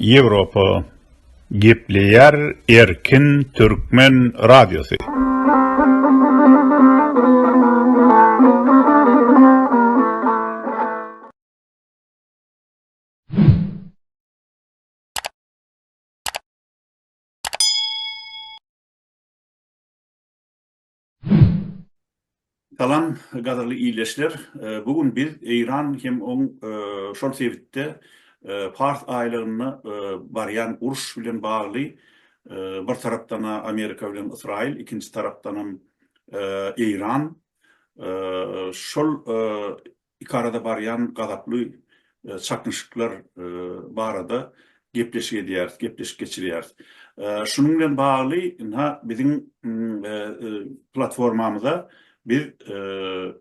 Ýewropa. Gepleýär Erkin Türkmen Radiosy. Salam gadyrly ildeşler! Bu gün biz Eýran hem oň şol sebitde Pars aýlagynda barýan uruş bilen bagly bir tarapdan-a Amerika bilen Ysraýyl, ikinji tarapdanam Eýran şol Ikarada barýan gazaply çaknyşyklar barada gepleşik edýäris, gepleşik geçirýäris. Şunuň bilen bagly, ynha, biziň platformamyza biz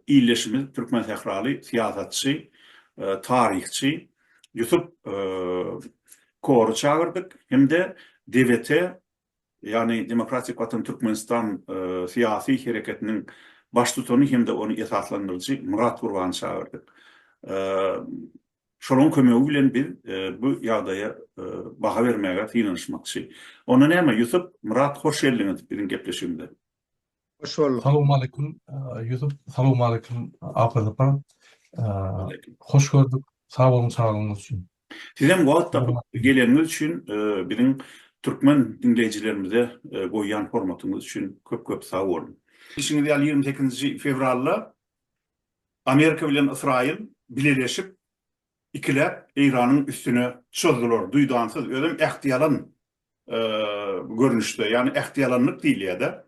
ildeşimiz, türkmensähraly syýasatçy, taryhçy Ýusup Kory çagyrdyk hem-de DWT ýagny Demokratik Watan Türkmenistan syýasy hereketiniň baştutany hem-de ony esaslandyryjy Myrat Gurbany çagyrdyk. Şolaryň kömegi bilen biz bu ýagdaýa baha bermäge synanyşmakçy. Onda näme, Ýusup, Myrat hoş geldiňiz biziň gepleşigimize. Hoş bolduk. Salowmaleýkim Ýusup, salowmaleýkim Apa Sapar. Hoş gördük. Sag boluň çagyrygyňyz üçin. Sizem wagt tapyp geleniňiz üçin biziň türkmen diňleýjilerimize goýýan hormatyňyz üçin köp köp sag boluň. Bilşiňiz ýaly 28-nji fewralda Amerika bilen Ysraýyl bileleşip ikiläp Eýranyň üstüne çozdular duýdansyz özem ähtiýalan görnüşde ýagny ähtiýalanlyk diýilýär-de.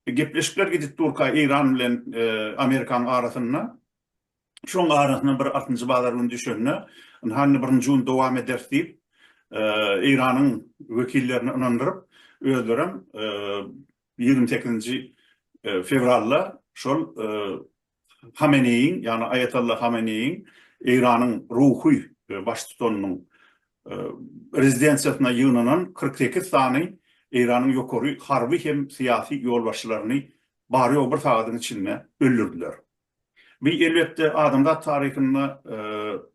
Gepleşikler gidip durka Eýran bilen Amerikanyň arasynda Şoň arasyna bir altynjy bazar güni düşende, ynha indi birinji gün dowam ederis diýip, Eýranyň wekillerini ynandyryp, özlerem 28-nji fewralda şol Hameneýiň, ýagny Aýatolla Hameneýiň Eýranyň ruhy baştutanynyň rezidensiýasyna ýygnanan 48 sany Eýranyň ýokary harby hem syýasy ýolbaşçylaryny bary-ýogy bir sagadyň içinde öldürdiler. Bu elbetde adamzat taryhynda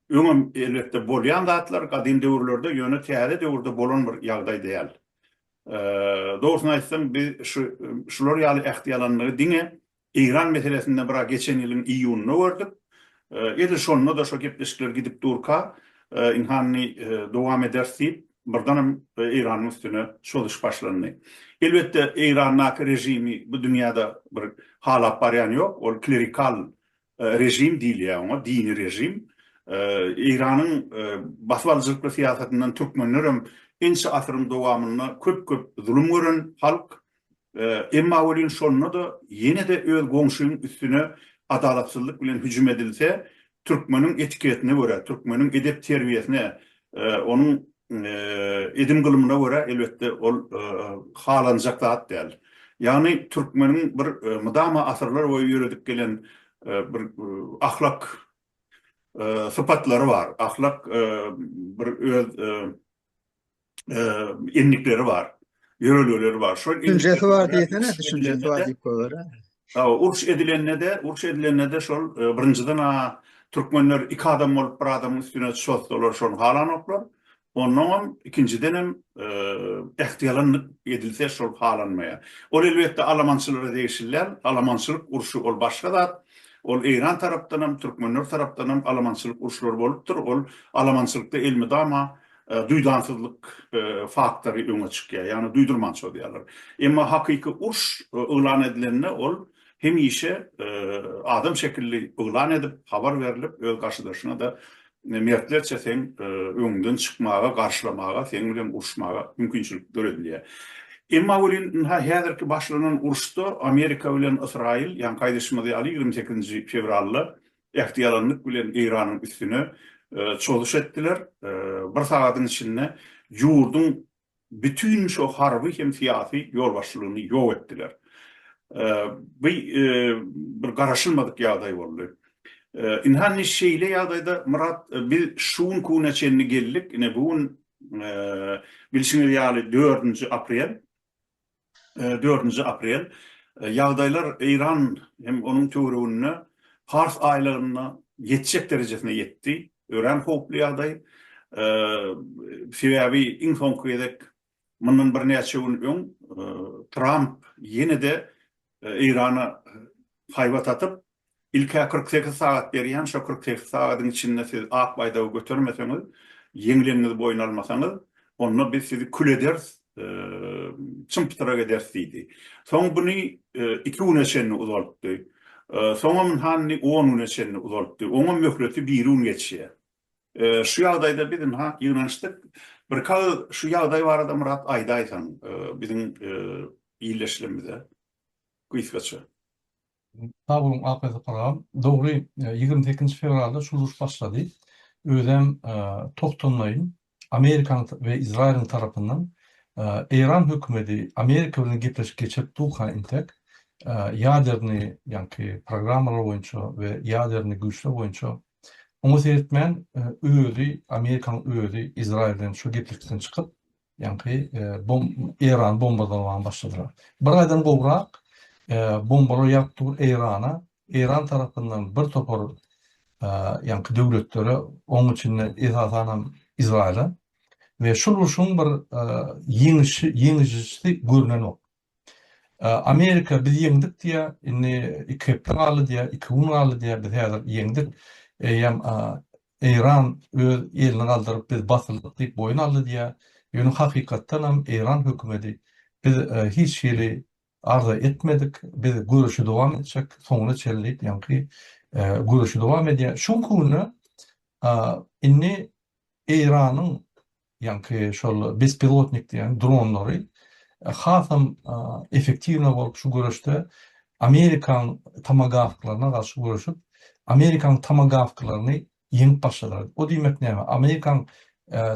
öňem elbetde bolýan zatlar gadym döwürlerde ýöne täze döwürde bolan bir ýagdaý däl. Dogrusyny aýtsaň biz şu şular ýaly ähtiýalanlygy diňe Eýran meselesinde bir geçen ýylyň iýunynda gördük. Edil şonda-da şo gepleşikler gidip durka ynha indi dowam ederis diýip birdenem Eýranyň üstüne çozuş başlandy. Elbetde Eýrandaky režimi bu dünýäde bir halap barýan ýok. Ol klerikal režim diýilýär oňa, dini režim. Eýranyň basyp alyjylykly syýasatyndan türkmenlerem ençe asyryň dowamynda köp-köp zulum gören halk. Emma welin şonda-da ýene-de öz goňşyň üstüne adalatsyzlyk bilen hüjüm edilse, türkmeniň etiketine görä, türkmeniň edep-terbiýesine, onuň edim-gylymyna görä, elbetde, ol halanjak zat däl. Ýagny türkmeniň bir mydama asyrlar boýy ýöredip gelen bir ahlak sypatlary bar, ahlak bir öz endikleri bar, ýörelgeleri bar. Şol Düşünjesi bar diýsene, düşünjesi bar diýip goýber. Uruş edilende-de, uruş edilende-de şol birinjiden-a türkmenler iki adam bolup bir adamyň üstüne çozsalar şony halanoklar. Onnoňam ikinjidenem ähtiýalanlyk edilse şol halanmaýar. Ol elbetde alamançylara degişli däl. Alamançylyk urşy ol başga zat. Ol Eýran tarapdanam, türkmenler tarapdanam alamançylyk urşlary bolupdyr. Ol alamançylykda elmydama duýdansyzlyk faktory öňe çykýar, ýagny duýdurman çozýarlar. Emma hakyky uruş yglan edilende ol hemişe adam şekilli yglan edip, habar berlip, öz garşydaşyňa-da mertlerçe seň öňüňden çykmaga, garşylamaga, seň bilen uruşmaga mümkinçilik döredilýär. Emma welin ynha häzirki başlanan uruşda Amerika bilen Ysraýyl, ýaňky aýdyşymyz ýaly 28-nji fewralda ähtiýalanlyk bilen Eýranyň üstüne çozuş etdiler. Bir sagadyň içinde ýurduň bütin şo harby hem syýasy ýolbaşçylygyny ýok etdiler. Bu bir garaşylmadyk ýagdaý boldy. Ynha indi şeýle ýagdaýda Myrat biz şu günki güne çenli geldik. Ine bu gün bilşiňiz ýaly dördünji aprel. Dördünji aprel. Ýagdaýlar Eýran hem onuň töwereginde Pars aýlagynda ýetjek derejesine ýetdi. Örän howply ýagdaý. Sebäbi iň soňky gezek mundan birnäçe gün öň Tramp ýene-de Eýrana haýbat atyp, Ilk-ä 48 sagat berýän, şo 48 sagadyň içinde siz ak baýdagy götermeseňiz, ýeňleniňizi boýun almasaňyz, onda biz sizi kül ederis, çym-pytrak ederis diýdi. Soň buny iki güne çenli uzaltdy. Soňam ynha indi on güne çenli uzaltdy. Oňam möhleti birigün geçýär. Şu ýagdaýda biz ynha ýygnanyşdyk. Birki agyz şu ýagdaý barada Myrat aýdaýsaň biziň ildeşlerimize gysgaça. Sag boluň Akly Sapar agam. Dogry, 28-nji fewralda şul uruş başlady. Özem togtanlaýyn Amerikanyň we Izraýylyň tarapyndan Eýran hökümedi Amerika bilen gepleşik geçirip durka intek ýaderni ýaňky programmalar boýunça we ýaderni güýçler boýunça oňa seretmän özi Amerikanyň özi Izraýyl bilen şu gepleşikden çykyp Ýaňky Eýrany bombarlamaga başladylar. Bir aýdan gowrak bombalar ýagyp dur Eýrana. Eýran tarapyndan bir topar ýaňky döwletlere, oň içinde esasanam Izraýyla we şul urşuň bir ýeňişi, ýeňijisi görnenok. Amerika biz ýeňdik diýýär, indi iki hepde galdy diýýär, iki gün galdy diýýär, biz häzir ýeňdik. Eýýäm Eýran öz elini galdyryp biz basyldyk diýip boýun aldy diýýär. Ýöne hakykatdan hem Eýran hökümeti biz hiç hili arza etmedik, biz göreşi dowam etjek soňuna çenli diýip ýaňky göreşi dowam edýär. Şu günde indi Eýranyň ýaňky şol bespilotnik diýen dronlary hasam effektiwno bolup şu göreşde Amerikan tomagawklaryna garşy göreşip, Amerikan tomagawklaryny ýeňip başladylar. O diýmek näme? Amerikan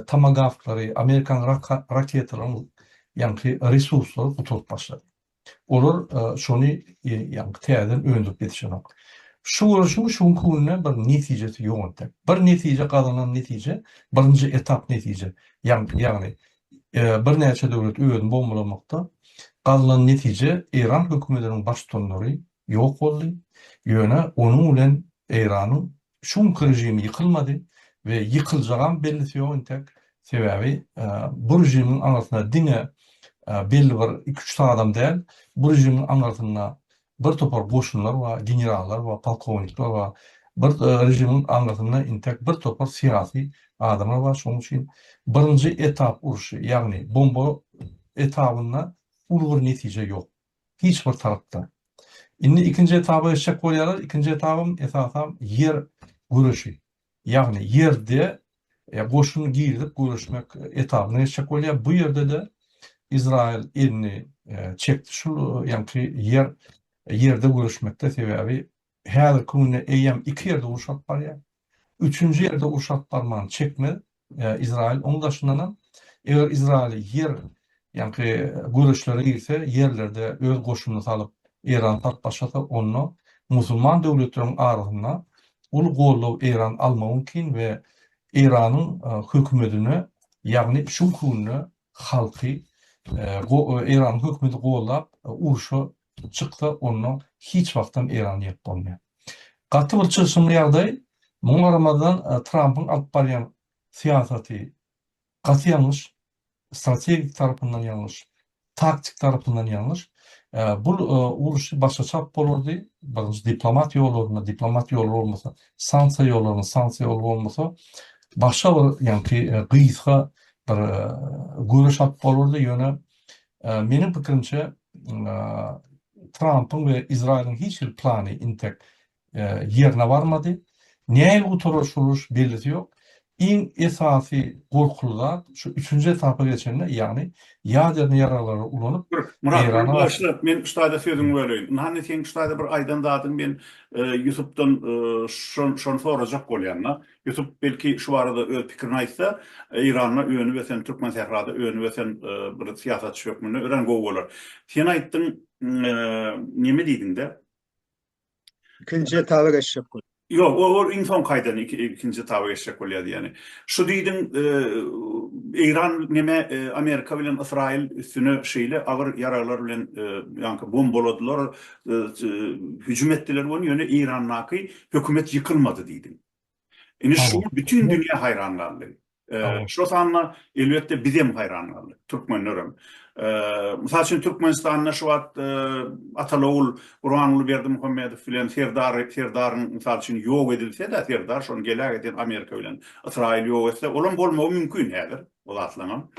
tomagawklary, Amerikan raketalaryň ýaňky resurslary gutaryp başlady. Olar şony ýaňky täzeden öndürip ýetişenok. Şu göreşiň şu günki günde bir netijesi ýok entek. Bir netije gazanan netije, birinji etap netije. Ýagny birnäçe döwlet özüni bombalamakda gazanan netije Eýran hökümetiniň baştutanlary ýok boldy. Ýöne onuň bilen Eýranyň Şu günki režim ýykylmady we ýykyljagam bellisi ýok entek. Sebäbi bu režimiň aňyrsynda diňe belli bir iki-üç sany adam däl, bu režimiň aňyrsynda bir topar goşunlar bar, generallar bar, polkownikler bar. Bir režimiň aňyrsynda entek bir topar syýasy adamlar bar. Şonuň üçin birinji etap urşy, ýagny bomba etabynda uly bir netije ýok. Hiç bir tarapda. Indi ikinji etaba geçjek bolýarlar. Ikinji etabam esasan ýer göreşi. Ýagny ýerde goşun girizip göreşmek etabyna geçjek bolýar. Bu ýerde-de Izraýyl elini çekdi şul ýaňky ýer ýerde göreşmekde sebäbi häzirki günde eýýäm iki ýerde uruş alyp barýar. Üçünji ýerde uruş alyp barmany çekmez Izraýyl. Oň daşyndanam eger Izraýyl ýer ýaňky göreşlere girse, ýerlerde öz goşunyny salyp Eýrany salyp başlasa, onda musulman döwletleriň arasynda uly goldaw Eýran almagy mümkin we Eýranyň hökümedine ýagny şu günde halky Eýranyň hökümeti goldap urşa çyksa onda hiç wagtam Eýrany ýeňip bolmaýar. Gaty bir çylşyrymly ýagdaý. Muňa garamazdan Trampyň alyp barýan syýasaty gaty ýalňyş, strategik tarapyndan ýalňyş, taktik tarapyndan ýalňyş. Bu uruşy başa çap bolardy. Birinji diplomat ýollarynda, diplomat ýollary bolmasa, sanksiýa ýollarynda, sanksiýa ýoly bolmasa, başga bir ýaňky gysga bir göreş alyp bolardy. Ýöne Meniň pikirimçe, Trampyň we Izraýylyň hiç bir plany intek ýerine barmady. Nähili gutarar şul uruş bellisi ýok. Iň esasy gorkuly zat şu üçünji etapa geçende, ýagny ýaderni ýaraglary ulanyp Dur, Myrat, Eýrana meni garşy. bagyşla, men şu taýda sözüňi böleýin. Ynha indi seň şu taýda bir aýdan zadyň men Ýusupdan şony sorajak bolýan-da. Ýusup belki şu barada öz pikirini aýtsa, Eýranda önüp ösen, Türkmen sährada önüp ösen bir syýasatçy hökmünde örän gowy bolar. Sen aýtdyň, neme diýdiň-de? Ikinji etaba geçjek bolýar. Ýok, ol iň soňky aýdan ikinji etaba geçjek bolýar diýýäni. Şu diýdiň, Eýran neme Amerika bilen Ysraýyl üstüne şeýle agyr ýaraglar bilen ýaňky bombaladylar, hüjüm etdiler ony, ýöne Eýrandaky hökümet ýykylmady diýdiň. Indi şuňa bütin dünýä haýran galdy. Şo sanda elbetde bizem haýran galdyk, türkmenlerem. Mysal üçin Türkmenistanda şu wagt Ataly ogul Gurbanguly Berdimuhamedow bilen Serdar Serdaryň mysal üçin ýok edilse-de Serdar şony geläge eden Amerika bilen Ysraýyl ýok etse olam bolmagy mümkin häzir o zatlaňam.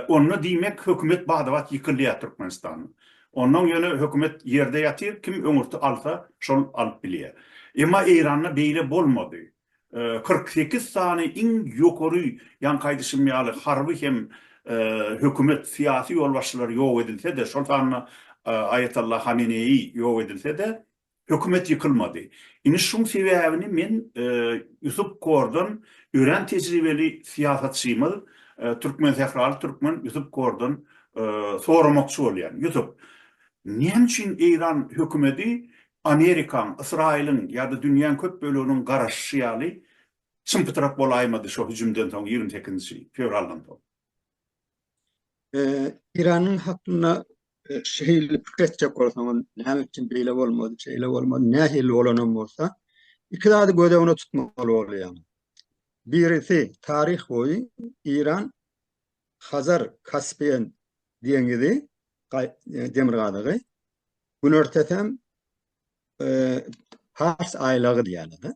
Onda diýmek hökümet bada-bat ýykylýar Türkmenistanda. Onnoň ýöne hökümet ýerde ýatyr, kim öňürti alsa şol alyp bilýär. Emma Eýranda beýle bolmady. 48 sany iň ýokary, ýaňky aýdyşym ýaly harby hem hökümet, syýasy ýolbaşçylar ýok edilse-de, şol sanda Aýatollah Hameneýi ýok edilse-de, Hökümet ýykylmady. Indi şuň sebäbini men Ýusup Kordan örän tejribeli syýasatçymyz, türkmensähraly türkmen Ýusup Kordan soramakçy bolýan. Ýusup, näme üçin Eýran hökümedi Amerikaň, Ysraýylyň ýa-da dünýäň köp böleginiň garaşyşy ýaly çym-pytrak bolaýmady şo hüjümden soň, 28-nji fewraldan soň? Eýranyň hakynda şeýle pikir etjek bolsaňam, näme üçin beýle bolmady, şeýle bolmady, nähili bolanam bolsa, iki zady göz öňüne tutmaly bolýar. Birisi, taryh boýy Eýran Hazar, Kaspiýen deňizi, demirgazygy, günortasam Pars aýlagy diýýärler.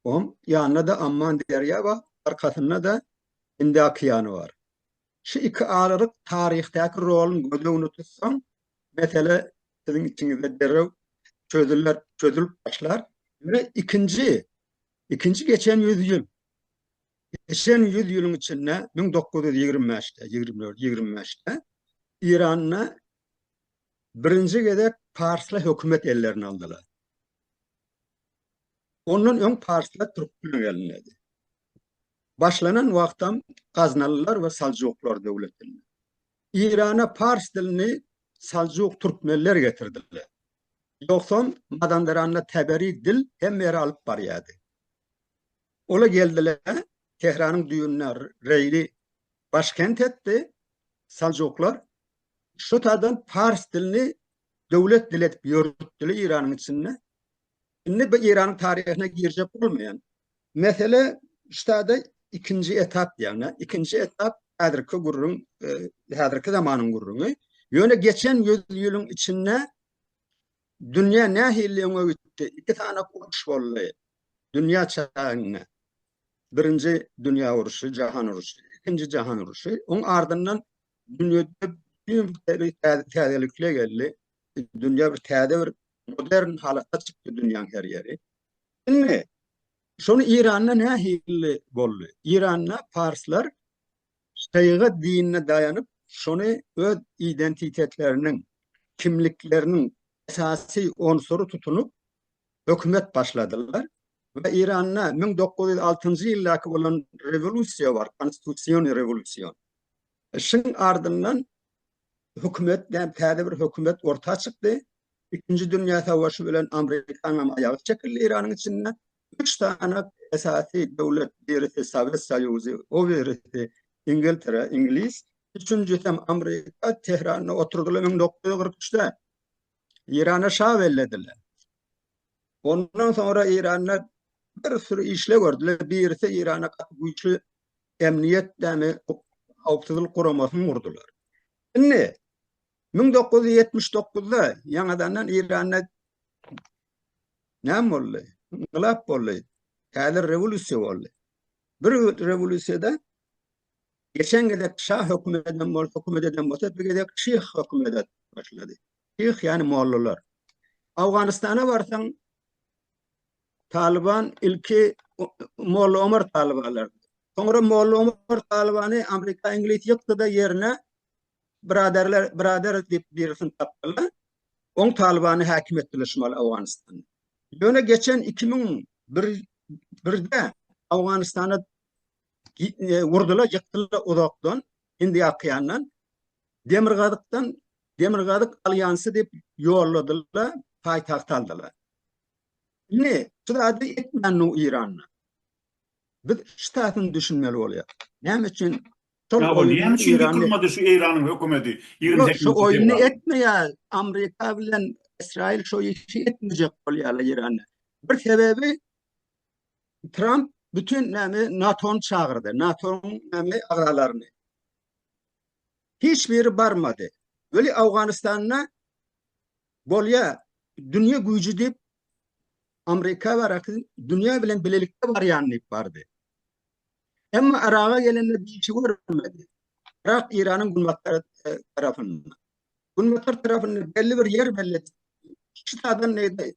Onuň ýanynda-da Amman derýa bar, arkasynda-da Hindi okeany bar. Şu iki aralyk taryhdaky roluny göz öňünde tutsaň, mesele siziň içiňizde derrew çözüler, çözülip başlar. Ýöne ikinji, ikinji geçen ýüz ýyl, geçen ýüz ýylyň içinde 1925-de, 24, 25-de Iranda birinji gezek parslar hökümet ellerine aldylar. Ondan öň parslar türkmen elindedi. Başlanan wagtam Gaznalylar we Saljuklar döwletinde. Irana pars dilini Saljuk türkmenler getirdiler. Ýogsam Mazandaranda Teberi dil hemme ýere alyp barýardy. Ola geldiler, Tehranyň düýbünde Reýni başkent etdi Saljuklar. Şu taýdan pars dilini döwlet dili edip ýörütdiler Iranyň içinde. Indi bu Eýranyň taryhyna girjek bolmaýan. Mesele ştada ikinji etap ýagny ikinji etap häzirki gürrüň, e, häzirki zamanyň gürrüňi. Ýöne geçen 100 ýylyň içinde dünýä nähili öňe gitdi? Iki sany uruş boldy dünýä çäginde. Birinji dünýä uruşy, jahan uruşy, ikinji jahan uruşy. Oň ardyndan dünýede bütin täzelikler geldi. Dünýä bir täze bir modern halata çykdy dünýäň her ýeri. Indi şony Iranda nähili boldy? Iranda parslar şeýga dinine daýanyp, şony öz identitetleriniň, kimlikleriniň esasy unsury tutunyp hökümet başladylar we Iranda 1906-njy ýyldaky bolan rewolýusiýa bar, konstitusion rewolýusion. Şuň ardyndan hökümet, täze bir hökümet orta çykdy. Ikinji dünýä savaşy bilen Amerikanyň aýagy çekildi Eýranyň içinde. Üç sany esasy döwlet, birisi Sowet Soýuzy, o birisi Ingiltere, Iňlis, üçünjisem Amerika Tehranda oturdylar 1943-de. Eýrana şa bellediler. Ondan soňra Eýranda bir sürü işler gördüler. Birisi Eýrana gaty güýçli emniýet dämi howpsuzlyk guramasyny gurdular. Indi 1979-da ýaňadandan Eýranda näme boldy? Ynkylap boldy. Häzir rewolýusiýa boldy. Bir rewolýusiýada geçen gezek şa höküm eden bolsa, hökümet eden bolsa, bir gezek şyh hökümet edip başlady. Şyh ýagny mollalar. Awganystana barsaň Talyban ilki Molla Omar Talybanlar. Soňra Molla Omar Talybany Amerika, Iňlis ýykdy-da ýerine Braderler, brader diýip birisini tapdylar. Oň Talybany häkim etdiler Şimal Owganystanda. Ýöne geçen 2001 birde Owganystana e, vurdular, ýykdylar uzakdan, Hindi okeandan. Demirgazykdan Demirgazyk alýansy diýip ýolladylar, paýtagt aldylar. Indi şu zady etmän nu Iranda. Biz şu taýsyny düşünmeli bolýar. Näme üçin şol oýny näme üçin ýykylmady şu Eýranyň hökümeti? 28 Şu oýny etmeýär. Amerika bilen Ysraýyl şu işi etmejek bolýarlar Eýranda. Bir sebäbi Trump Bütin näme NATO-ny çagyrdy. NATO-nyň näme agzalaryny. Hiç biri barmady. Weli Awganystanda bolýa dünýe güýji diýip Amerika baraky dünýä bilen bilelikde barýan diýip bardy. Emma Yraga gelende bir işi görmedi. Yrak Iranyň günbatar tarapynda. Günbatar tarapynda belli bir ýer belli. Şu taýdan diýdi,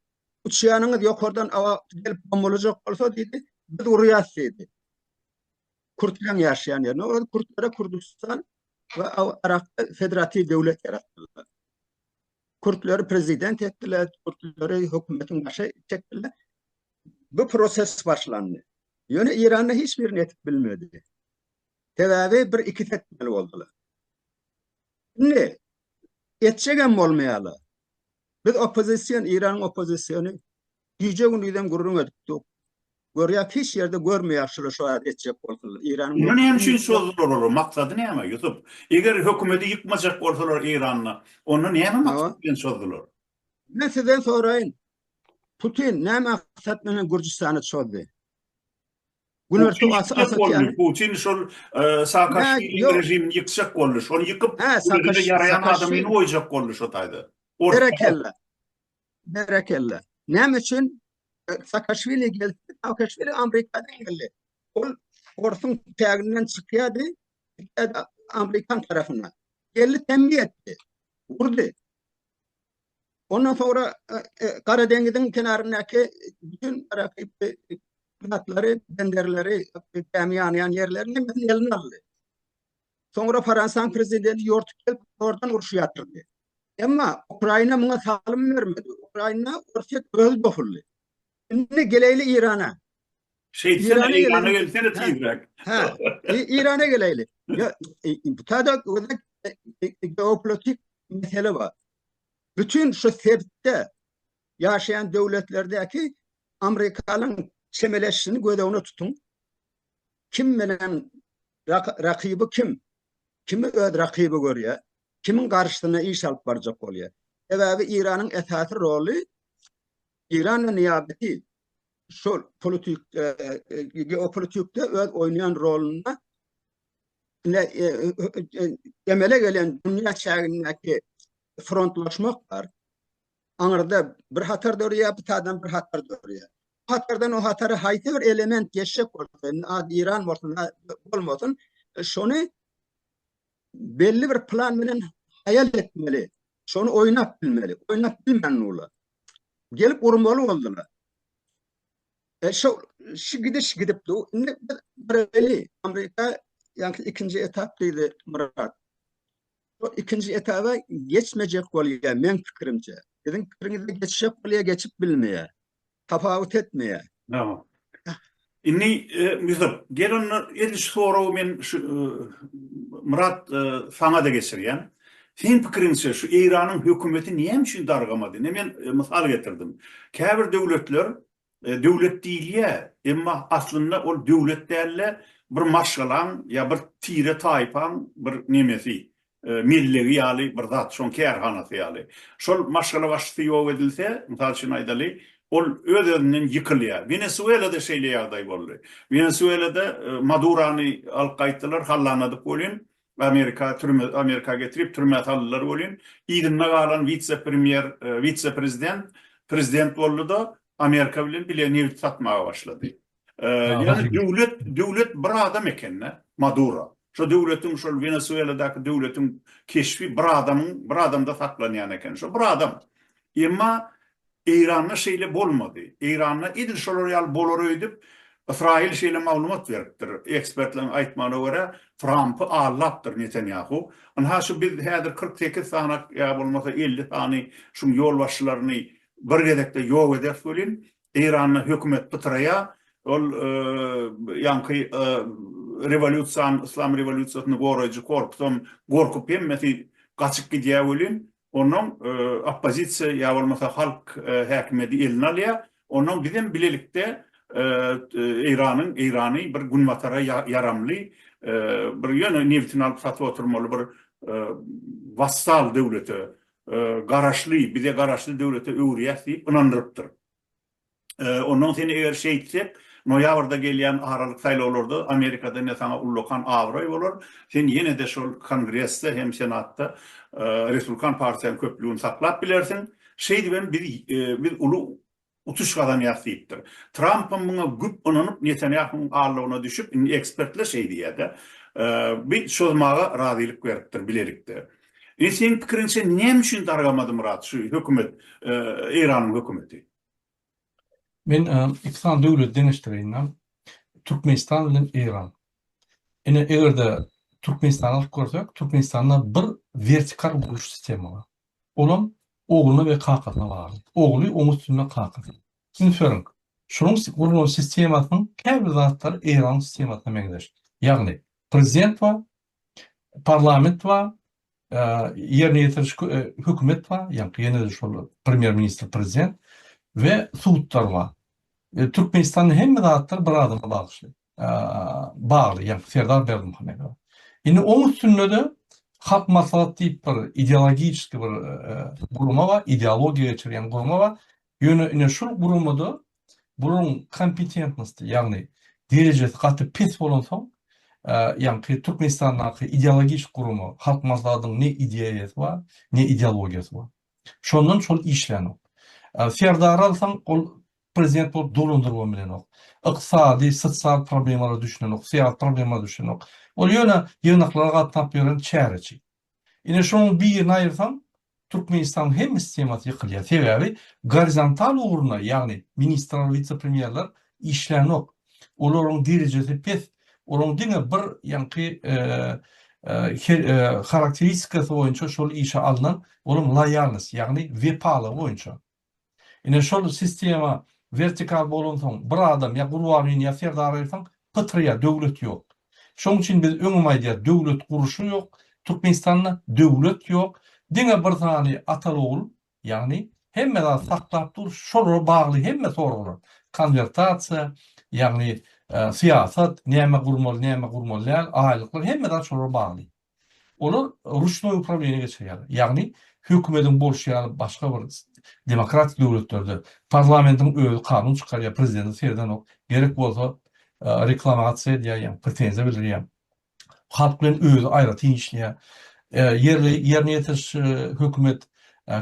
uçýanyňyz ýokardan awa gelip bombalajak bolsa diýdi, biz urýas diýdi. Kürtleriň ýaşaýan ýerine, ol kürtlere Kürdüstan we Yrakda federatiw döwlet ýaratdylar. Kürtleri prezident etdiler, kürtleri hökümetiň başy çekdiler. Bu proses başlandy. Ýöne Iranda hiç birini etip bilmedi. Sebäbi bir ikisi etmeli boldular. Indi etjegem bolmaýarlar. Biz oppozision, Iranyň oppozisiony gije-gündizem gürrüň edip dur. Görýäs hiç ýerde görmeýär şular şu zat etjek bolsalar. Iranyň Muny näme üçin çozdular olar? Maksady näme, Ýusup? Eger hökümeti ýykmajak bolsalar Eýranda, onda näme maksat bilen çozdular? Men sizden soraýyn. Putin näme maksat bilen Gürjüstana çozdy? Günorta Osetiýany. Putin şol Saakaşwiliň režimini ýykjak boldy. Şony ýykyp, özüne ýaraýan adamyny goýjak boldy şo taýda. Berekella. Berekella. Näme üçin Saakaşwili geldi? Saakaşwili Amerikadan geldi. Ol Orsuň çäginden çykýardy, Amerikan tarapyndan. Geldi temmi etdi. Urdy. Ondan soňra Gara deňiziň kenaryndaky bütün zatlary, benderleri, gämi ýanýan ýerlerini hemmesini eline aldy. Soňra Fransiýanyň prezidenti ýortup gelip, oradan urşy ýatyrdy. Emma Ukraina muňa salym bermedi. Ukraina Orsýet özi dopuldy. Indi geleýli Irana. Şeýtsene Eýrana gelsene tizräk. Hä, Eýrana geleýli. Ýa, bu taýda geopolitik mesele bar. Bütün şu sebitde ýaşaýan döwletlerdäki Amerikanyň çemeleşişini göz öňüne tutuň. Kim bilen rakyby kim? Kimi öz rakyby görýär? Kimiň garşysyna iş alyp barjak bolýar? Sebäbi Eýranyň esasy roly Eýran we Nyýazowy şol politik geopolitikde öz oýnaýan rolunda emele gelen dünýä çägindäki frontlaşmak bar. Aňyrda bir hatar dörýär, bu taýdan bir hatar dörýär. Bu hatardan o hatara haýsy bir element geçjek bolsa, indi ad Iran bolsun, bolmasyn, şony belli bir plan bilen haýal etmeli. Şony oýnap bilmeli. Oýnap bilmän olar. Gelip urmaly boldular. E, şu, şu gidiş gidip dur. Indi biz bireli Amerika ýaňky ikinji etap diýdi Myrat. Bu ikinji etaba geçmejek bolýar meň pikirimçe. Siziň pikiriňizde geçjek bolýar, geçip bilmeýär. Tapawut etmeýär. Tamam. Indi Ýusup, gel onda edil şu soragy men şu Myrat saňa-da geçirýän. Seň pikiriňçe şu Eýranyň hökümeti näme üçin dargamady? Ine men mysal getirdim. Käbir döwletler döwlet diýilýär, emma aslynda ol döwlet däl-de, bir maşgalaň ýa bir tire-taýpaň bir nemesi. mellegi ýaly bir zat, şoň kärhanasy ýaly. Şol maşgala başçysy ýok edilse, mysal üçin aýdaly, ol öz-özünden ýykylýar. Wenesuelada şeýle ýagdaý boldy. Wenesuelada Madurany alyp gaýtdylar, hallanadyk welin, Amerika türme, Amerika getirip türmä saldylar welin, yzynda galan wise-premýer, wise-prezident prezident boldy-da, Amerika bilen bile nebit satmaga başlady. Ýagny döwlet, döwlet bir adam eken-de, Maduro. Şo döwletiň, şol Wenesueladaky döwletiň keşbi bir adamyň, bir adamda saklanýan eken. Şo bir adam. Emma Eýranda şeýle bolmady. Eýranda edil şolar ýaly bolar öýdüp, Ysraýyl şeýle maglumat beripdir. Ekspertleriň aýtmagyna görä, Trampy aldapdyr Netanýahu. Ynha şu biz häzir 48 sany ýa bolmasa 50 sany şuň ýolbaşçylaryny bir gezekde ýok ederis welin, Eýranda hökümet pytraýar, ol ýaňky rewolýusiýany, yslam rewolýusiýasyny goraýjy korpusam gorkup hemmesi gaçyp gidýär welin, onnoň oppozisiýa ýa bolmasa halk häkimiýeti eline alýar. Onnoň bizem bilelikde Eýranyň, Eýrany bir günbatara ýaramly bir ýöne nebitini alyp satyp oturmaly bir wassal döwlete, garaşly, bize garaşly döwlete öwürýäs diýip ynandyrypdyr. Ondan sen eger şeýtsek, Noýabrda gelýän aralyk saýlawlarda Amerikada ine saňa ullakan abraý bolar. Sen ýene-de şol Kongresde hem Senatda Respublikan partiýanyň köplügini saklap bilersiň. Şeýdibem biz biz uly utuş gazanýas diýipdir. Trampam muňa güp ynanyp Netanýahunyň aldawyna düşüp, indi ekspertler şeý diýýär-de, bi çozmaga razylyk beripdir bilelikde. Indi seň pikiriňçe näme üçin dargamady Myrat şu hökümet, Eýranyň hökümeti? Men iki sany döwleti deňeşdireýin-de. Türkmenistan bilen Eýran. Ine eger-de Türkmenistany alyp görsek, Türkmenistanda bir wertikal gurluş sistema bar. Olam ogluna we kakasyna bagly. Ogly oň üstünde kakasy. Üns beriň, şunuň gurlan sistemasynyň käbir zatlary Eýranyň sistemasyna meňzeş. Ýagny prezident bar, parlament bar, ýerine ýetiriş hökümet bar, ýagny ýene-de şol premýer-ministr, prezident we sudlar bar. Türkmenistanda hemme zatlar bir adama bagyşly. Bagly, ýagny Serdar Berdimuhamedowa. Indi oň üstünde-de Halk maslahat diýip bir ideologiçeskiý bir gurama bar, ideologiýa geçirýän gurama bar. Ýöne ine şul guramada bularyň kompetentnosti, ýagny derejesi gaty pes bolansoň, ýaňky Türkmenistandaky ideologiçeskiý gurama Halk maslahatynyň ne ideýasy bar, ne ideologiýasy bar. Şondan şol işlänok. Serdary alsaň, ol prezident bolup dolandyrybam bilenok. Ykdysady, sosial problemalara düşünenok, syýasy problemalara düşünenok. Ol ýöne ýygnaklara gatnap ýören çäreçi. Ine şonuň birini aýyrsaň, Türkmenistanyň hemme sistemasy ýykylýar. Sebäbi gorizontal ugruna, ýagny ministrler, wise-premýerler işlänok. Olaryň derejesi pes. Olaryň diňe bir ýaňky harakteristikasy boýunça şol işe alnan, olam loýalnost, ýagny wepalygy boýunça. Ine şol sistema wertikal bolansoň bir adam ýa Gurbangulyny ýa Serdary aýyrsaň pytraýar, döwlet ýok. Şoň üçin biz öňem aýdýas döwlet guruşy ýok, Türkmenistanda döwlet ýok, diňe bir sany ataly-ogul, ýagny hemme zady saklap dur, şolara bagly hemme soraglar, konwertasiýa, ýagny syýasat, näme gurmaly, näme gurmaly däl, aýlyklar hemme zat şolara bagly. Olar ruçnoý uprawleniýe geçirýärler. Ýagny hökümediň bolşy ýaly başga bir demokratik döwletlerde parlamentiň özi kanun çykarýar, prezidente seredenok, gerek bolsa reklamasiýa edýär, ýagny pretenziýa bildirýär. Halk bilen özi aýratyn işleýär. Ýerli ýerine ýetiriş hökümet,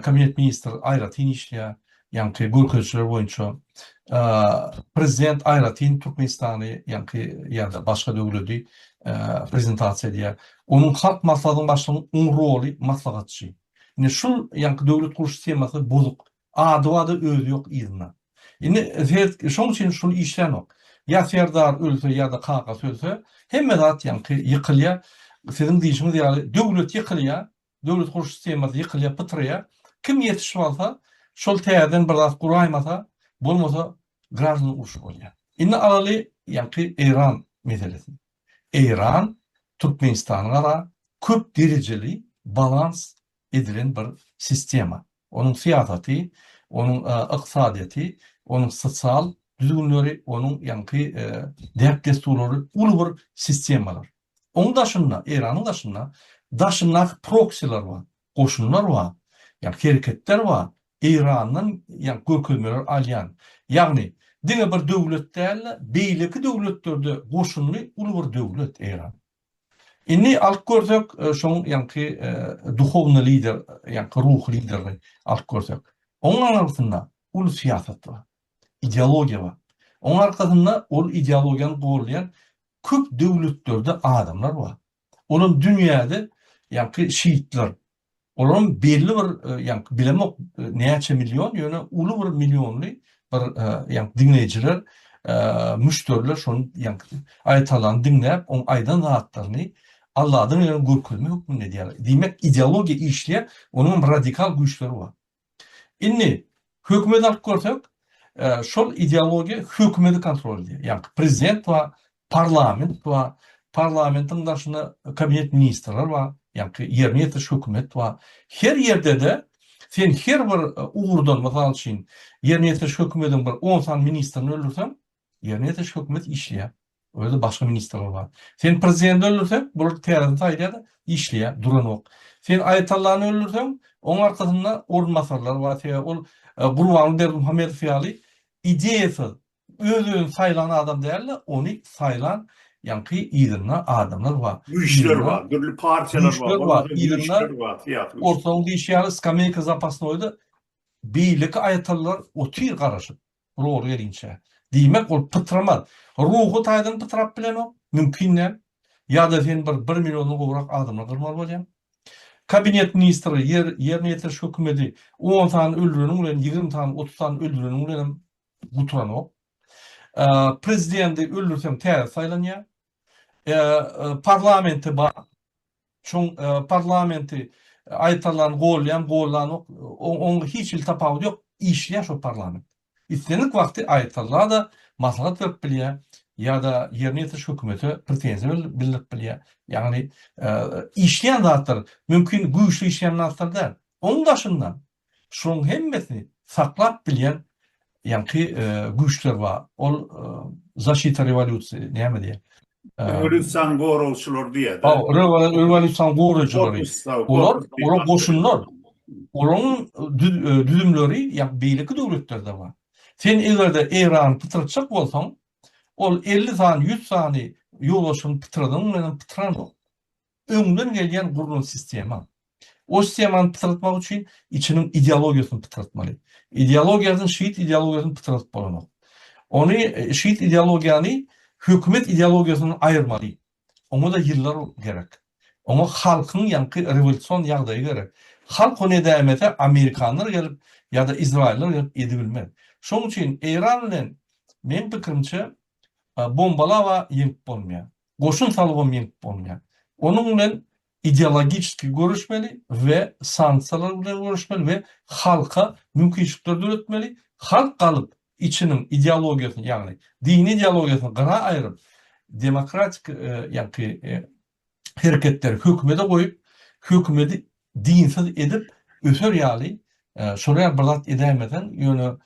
kabinet ministr aýratyn işleýär. Ýaňky görkezijiler boýunça prezident aýratyn Türkmenistany ýaňky ýa-da başga döwledi prezentasiýa edýär. Onuň Halk Maslahatynyň başlygynyň oň roly maslahatçy. Indi şul ýaňky döwlet gurluş sistemasy bozuk. Ady barda özi ýok yzynda. Indi şoň üçin şul işlänok. Ýa Serdar ölse ýa-da kakasy ölse hemme zat ýaňky ýykylýar. Siziň diýşiňiz ýaly döwlet ýykylýar. Döwlet gurluş sistemasy ýykylýar, pytraýar. Kim ýetişip alsa, şol täzeden bir zat guraýmasa, bolmasa graždan urşy bolýar. Indi alaly ýaňky Eýran meselesini. Eýran Türkmenistana gara köp derejeli balans edilen bir sistema. Onuň syýasaty, onuň ykdysadyýeti, onuň sosial düzgünleri, onuň ýaňky däp-dessurlary uly bir sistemalar. Oň daşynda, Eýranyň daşynda, daşyndaky proksiler bar, goşunlar bar, ýagny hereketler bar, Eýrandan ýagny görkezmeler alýan. Ýagny diňe bir döwlet däl-de, beýleki döwletlerde goşunly uly bir döwlet Eýran. Indi alyp görsek, şoň ýaňky duhowny lider, ýaňky ruhy liderini alyp görsek, oň aňyrsynda uly syýasat bar, ideologiýa bar. Oň arkasynda ol ideologiýany goldaýan Köp döwletlerde adamlar bar. Olam dünýäde ýaňky şiitler. Olaryň belli bir ýaňky bilemok näçe million ýöne uly bir millionly bir ýaňky diňleýjiler, müşderiler şony ýaňky Aýatallany diňläp, oň aýdan zatlaryny Alladan gelen görkezme hökmünde edýärler. Diýmek ideologiýa işleýär, onuňam radikal güýçleri bar. Indi hökümeti alyp görsek, şol ideologiýa hökümeti kontrol edýär. Ýagny prezident bar, parlament bar, parlamentiň daşynda kabinet ministrler bar, ýagny ýerine ýetiriş hökümet bar. Her ýerde-de sen her bir ugurdan, mysal üçin, ýerine ýetiriş hökümetiň bir on sany ministrini öldürseň, Ýerine ýetiriş hökümet işleýär. O ýerde başga ministrler bar. Sen prezidenti öldürseň, bular täzeden saýlaýar-da, işleýär, duranok. Sen Aýatallany öldürseň, oň arkasynda orunbasarlar bar. Sebäbi ol Gurbanguly Berdimuhamedow ýaly ideýasyz. Öz-özüni saýlan adam däl-de, ony saýlan ýaňky yzynda adamlar bar. Güýçler bar, dürli partiýalar bar, güýçler bar, yzynda ortalygyň diýşi ýaly skameýka zapasnoýda beýleki aýatalylar otyr garaşyp, roly gelinçä. Diýmek, ol pytramaz. Ruhy taýdan pytrap bilenok, mümkin däl. Ýa-da sen bir bir milliondan gowrak adamlar gyrmaly bolýaň. Kabinet ministri, ýer, ýerine ýetiriş hökümeti on sany öldüreniň bilen, 20 sany, 30 sany öldüreniň bilenem guturanok. Prezidenti öldürseň täze saýlanýar. Parlamenti bar. Şoň parlamenti aýtalan golýan gollanok. Oň hiç hili tapawudy ýok. Işleýär şo parlament. Islendik wagty aýtalla-da maslahat berip bilýär ýa-da ýerine ýetiriş hökümete pretenziýa bildirip bilýär. Ýagny işleýän zatlar mümkin güýçli işleýän zatlar däl. Oň daşynda Şolaryň hemmesini saklap bilýän ýaňky güýçler bar. Ol zaşita rewolýusiýa näme diýýär? Rewolýusiýanyň goragçylary diýýär. Rewolýusiýanyň goraýjylary. Olar, olar goşunlar. Olaryň düzümleri ýa beýleki döwletlerde bar. Sen eger-de Eýrany pytratjak bolsaň, ol 50 sany, 100 sany ýolbaşçyny pytradyň bilen pytranok. Öňden gelýän gurlan sistema. O sistemany pytratmak üçin içiniň ideologiýasyny pytratmaly. Ideologiýasyny şiit ideologiýasyny pytratyp bolanok. Ony şiit ideologiýany hökümet ideologiýasyndan aýyrmaly. Oňa-da ýyllar gerek. Oňa halkyň ýaňky rewolýusion ýagdaýy gerek. Halk ony edäýmese amerikanlar gelip ýa-da izraýyllar gelip edibilmez. Şonuň üçin Eýran bilen meň pikirimçe bombalaba ýeňip bolmaýar. Goşun salybam ýeňip bolmaýar. Onuň bilen ideologiçeskiý göreşmeli we sanksiýalar bilen göreşmeli we halka mümkinçilikler döretmeli. Halk galyp içiniň ideologiýasyny ýagny dini ideologiýasyny gyra aýryp demokratik ýaňky hereketleri hökümede goýup hökümedi dinsiz edip öser ýaly şolar ýaly bir zat edäýmeseň ýöne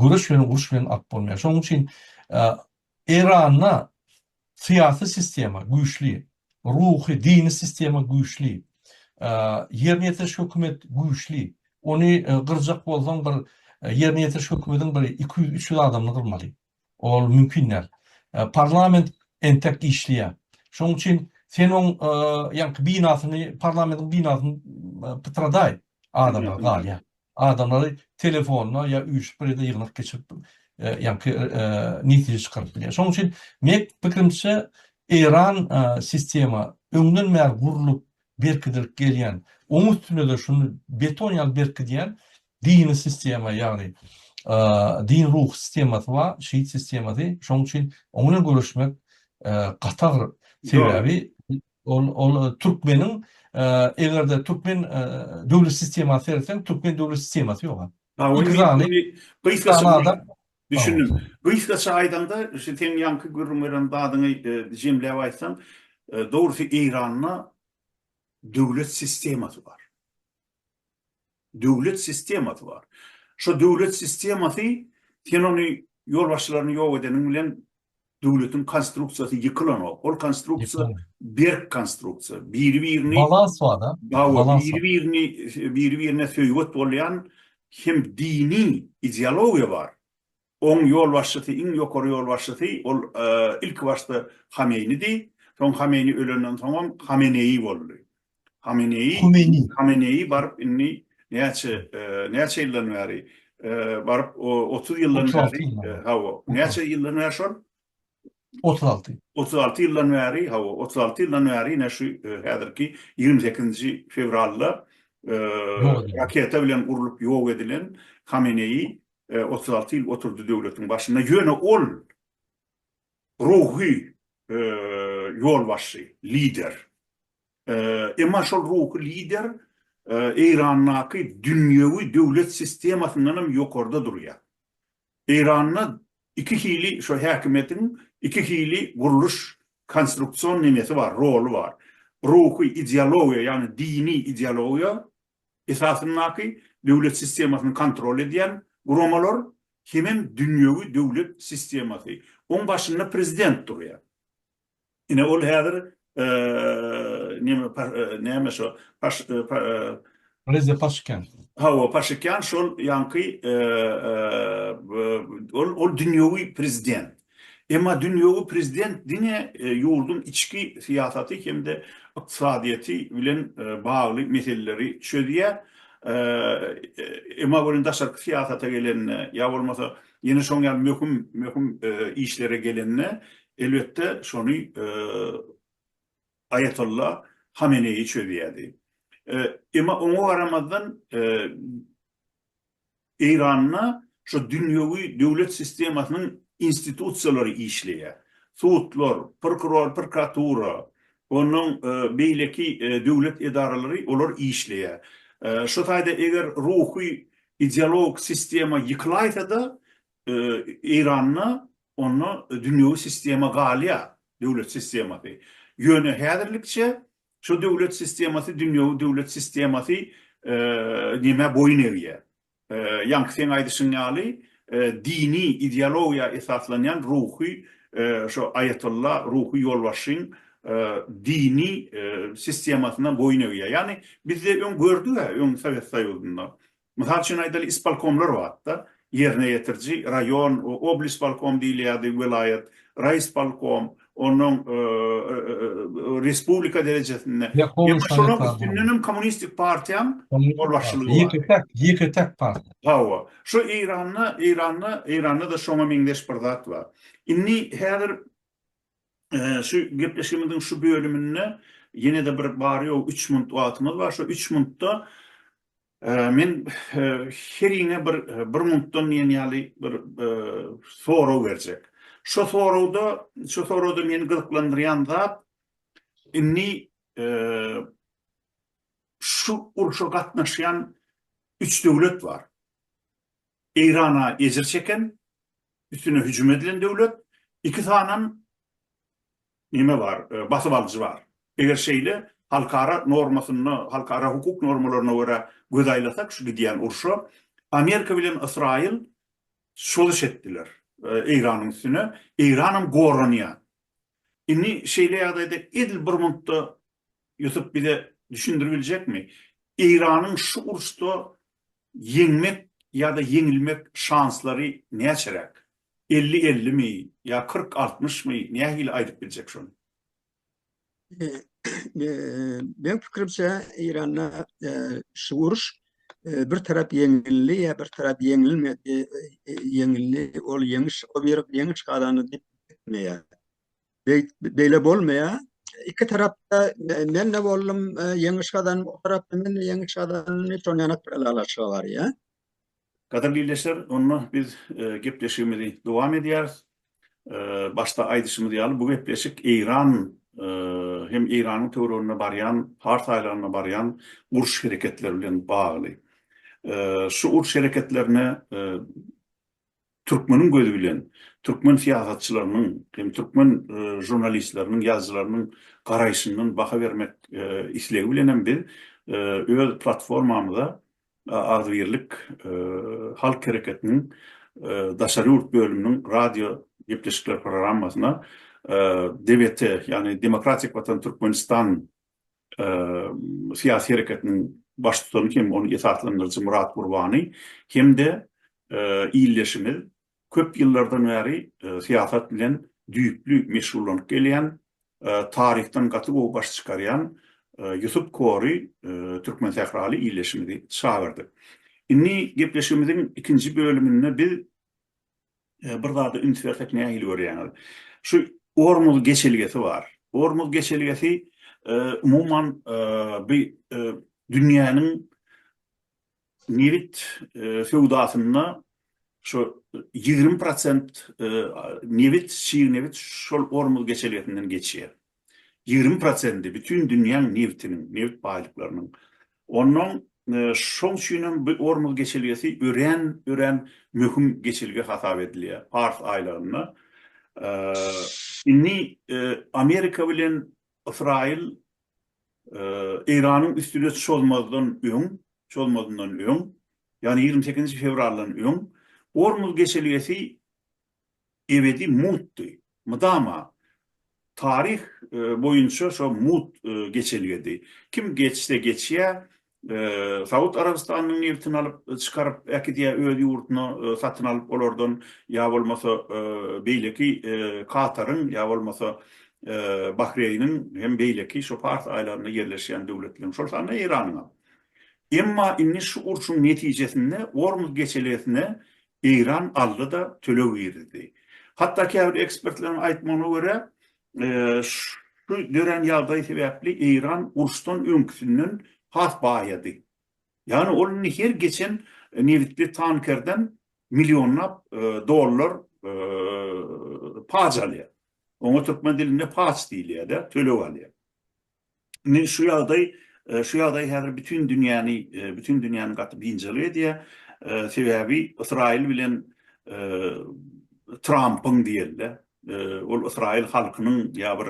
göreş bilen uruş bilen alyp bolmaýar. Şonuň üçin Eýranda syýasy sistema güýçli, ruhy, dini sistema güýçli, ýerine ýetiriş hökümet güýçli. Ony gyrjak bolsaň bir ýerine ýetiriş hökümediň bir 200-300 adamyny gyrmaly. Ol mümkin däl. Parlament entek işleýär. Şonuň üçin sen oň ýaňky binasyny, parlamentiň binasyny pytradaý, adamlar galýar. Adamlary telefonda ýa üýşüp bir ýerde ýygnak geçirip ýaňky netije çykaryp bilýär. Şonuň üçin meň pikirimçe Eýran sistema öňden bäri gurlup berkidilip gelýän, oň üstüne-de şuny beton ýaly berkidýän dini sistema, ýagny din ruhy sistemasy bar, şiit sistemasy. Şonuň üçin oň bilen göreşmek gaty agyr. Sebäbi Ol ol türkmeniň eger-de türkmen döwlet sistemasy seretseň türkmen döwlet sistemasy ýok. Iki sany gysgaça düşündim. Gysgaça aýdaňda şu seň ýaňky gürrüň beren zadyňy jemläp aýtsaň, dogrusy Eýranda döwlet sistemasy bar. Döwlet sistemasy bar. Şo döwlet sistemasy sen ony ýolbaşçylaryny ýok edeniň bilen döwletiň konstruksiýasy ýykylanok. Ol konstruksiýa berk konstruksiýa. Biri-birini Balans bar-da. Biri-birini biri-birine söýget bolýan hem dini ideologiýa bar. Oň ýolbaşçysy, iň ýokary ýolbaşçysy ol ilki başda Hameýnidi, soň Hameýni ölenden soňam Hameneýi boldy. Hameneýi, Hameneýi baryp indi näçe, näçe ýyldan bäri, baryp 30 ýyldan bäri, hawa, näçe ýyldan bäri şol? 36. 36 ýyldan bäri, hawa, 36 ýyldan bäri ine şu häzirki 28-nji fewralda raketa bilen urlup ýok edilen Hameneýi 36 ýyl oturdy döwletiň başynda. Ýöne ol ruhy ýolbaşçy, lider. Emma şol ruhy lider Eýrandaky dünýewi döwlet sistemasyndan hem ýokarda durýar. Eýranda iki hili şo häkimiýetiň iki hili gurluş konstruksion nemesi bar, roly bar. Ruhy ideologiýa, ýagny dini ideologiýa esasyndaky döwlet sistemasyny kontrol edýän guramalar hemem dünýewi döwlet sistemasy. Oň başynda prezident durýar. Ine ol häzir neme näme şo paş Prezident Paşikýan. Hawa, Paşikýan şol ýaňky. Ol ol dünýewi prezident. Emma dünýewi prezident diňe ýurduň içki syýasaty hem-de ykdysadyýeti bilen bagly meseleleri çözýär. Emma welin daşarky syýasata gelende ýa bolmasa ýene şoň ýaly möhüm möhüm işlere gelende elbetde şony Aýatolla Hameneýi çözýärdi. Emma oňa garamazdan Eýranda şu dünýewi döwlet sistemasynyň institusiýalary işleýär. Sudlar, prokuror, prokuratura, onnoň beýleki döwlet edaralary olar işleýär. Şu taýda eger ruhy ideologik sistema ýykylaýsa-da Eýranda onda dünýewi sistema galýar, döwlet sistemasy. Ýöne häzirlikçe şu döwlet sistemasy, dünýewi döwlet sistemasy nämä boýun egýär. Ýaňky seň aýdyşyň ýaly, dini ideologiýa esaslanýan ruhy şo aýatolla, ruhy ýolbaşçyň dini sistemasyna boýun egýär. Ýagny bizde öň gördük-ä, öň Sowet Soýuzynda. Mysal üçin aýdaly, ispolkomlar bardy-da, ýerine ýetiriji, raýon, oblispolkom diýilýärdi, welaýat, raýispolkom, onnoň respublika derejesinde. Emma şolaryň üstündenem kommunistik partiýaň ýolbaşçylygy bar. Ýeke-täk, ýeke-täk partiýa. Hawa. Şu Eýranda, Eýranda, Eýranda-da şoňa meňzeş bir zat bar. Indi häzir Şu gepleşigimiziň şu bölüminde ýene-de bir bary-ýogy üç minut wagtymyz bar. Şu üç minutda men heriňe bir bir minutdan diýen ýaly bir sorag berjek. Şu soragda, şu soragda meni gyzyklandyrýan zat indi şu urşa gatnaşýan üç döwlet bar. Eýrana ejir çeken, üstüne hüjüm edilen döwlet, iki sanam neme bar, basyp alyjy bar. Eger şeýle halkara normasynda, halkara hukuk normalaryna görä göz aýlasak şu gidýän urşa, Amerika bilen Ysraýyl çozuş etdiler Eýranyň üstüne, Eýranam goranýar. Indi şeýle ýagdaýda edil bir muntda Ýusup bize düşündiribiljekmi? Eýranyň şu uruşda ýeňmek ýa-da ýeňilmek şanslary näçeräk? 50 ellimi ýa 40 altmyşmy nähili aýdyp biljek şony? Meň pikirimçe Eýranda şu uruş bir tarap ýeňildi ýa bir tarap ýeňilmedi, ýeňildi, ol ýeňiş, o bir ýeňiş gazandy diýip gitmeýär. Beýle bolmaýar. Iki tarapda men-de boldum, ýeňiş gazandym, o tarapda men-de ýeňiş gazandym diýip, şonda ýanak bir ylalaşyga barýar. Gadyrly ildeşler, onda biz gepleşigimizi dowam edýäris. Başda aýdyşymyz ýaly, bu gepleşik Eýran hem Eýranyň töwereginde barýan, Pars aýlagynda barýan uruş hereketleri bilen bagly. Şu uruş hereketlerine Türkmeniň gözi bilen, türkmen syýasatçylarynyň hem türkmen žurnalistleriniň, ýazyjylarynyň garaýşyndan baha bermek islegi bilen hem biz öz platformamyza Agzybirlik halk hereketiniň daşary ýurt bölüminiň radio gepleşikler programmasyna DWT, ýagny Demokratik Watan Türkmenistan syýasy hereketiniň baştutany hem ony esaslandyryjy Myrat Gurbany hem-de ildeşimiz, köp ýyllardan bäri syýasat bilen düýpli meşgullanyp gelýän, taryhdan gaty gowy baş çykarýan Ýusup Kory türkmensähraly ildeşimizi çagyrdyk. Indi gepleşigimiziň ikinji bölüminde biz bir zada üns bersek nähili görýäňiz? Şu Ormuz geçelgesi bar. Ormuz geçelgesi umuman bi dünýäniň nebit söwdasynda şu 20 prosent nebit, çig nebit şol Ormuz geçelgesinden geçýär. 20 prosendi bütin dünýäň nebitiniň, nebit baýlyklarynyň. Ondan şoň üçin hem bu Ormuz geçelgesi örän, örän möhüm geçelge hasap edilýär Pars aýlagynda. Indi Amerika bilen Ysraýyl Eýranyň üstüne çozmazdan öň, çozmazyndan öň, ýagny 28 fewraldan öň Ormuz geçelgesi ebedi mutdy. Mydama taryh boýunça şo mut geçelgedi. Kim geçse geçýär. Saud Arabystanynyň nebitini alyp, çykaryp äkidýär öz ýurduna satyn alyp olardan, ýa bolmasa beýleki Kataryň, ýa bolmasa Bahreýniň hem beýleki şu Pars aýlagynda ýerleşýän döwletleriň, şol sanda Eýranyňam. Emma indi şu urşuň netijesinde Ormuz geçelgesine Eýran aldy-da töleg girizdi. Hatda käbir ekspertleriň aýtmagyna görä, şu dörän ýagdaý sebäpli Eýran uruşdan öňküsinden has baýady. Ýagny ol indi her geçen nebitli tankerden millionlap dollar paç alýar. Oňa türkmen dilinde paç diýilýär-de, töleg alýar. Indi şu ýagdaý, şu ýagdaý häzir bütin dünýäni, bütin dünýäni gaty biynjalyk edýär. Sebäbi Ysraýyl bilen Trampyň diýeli-de, ol Ysraýyl halkynyň ýa bir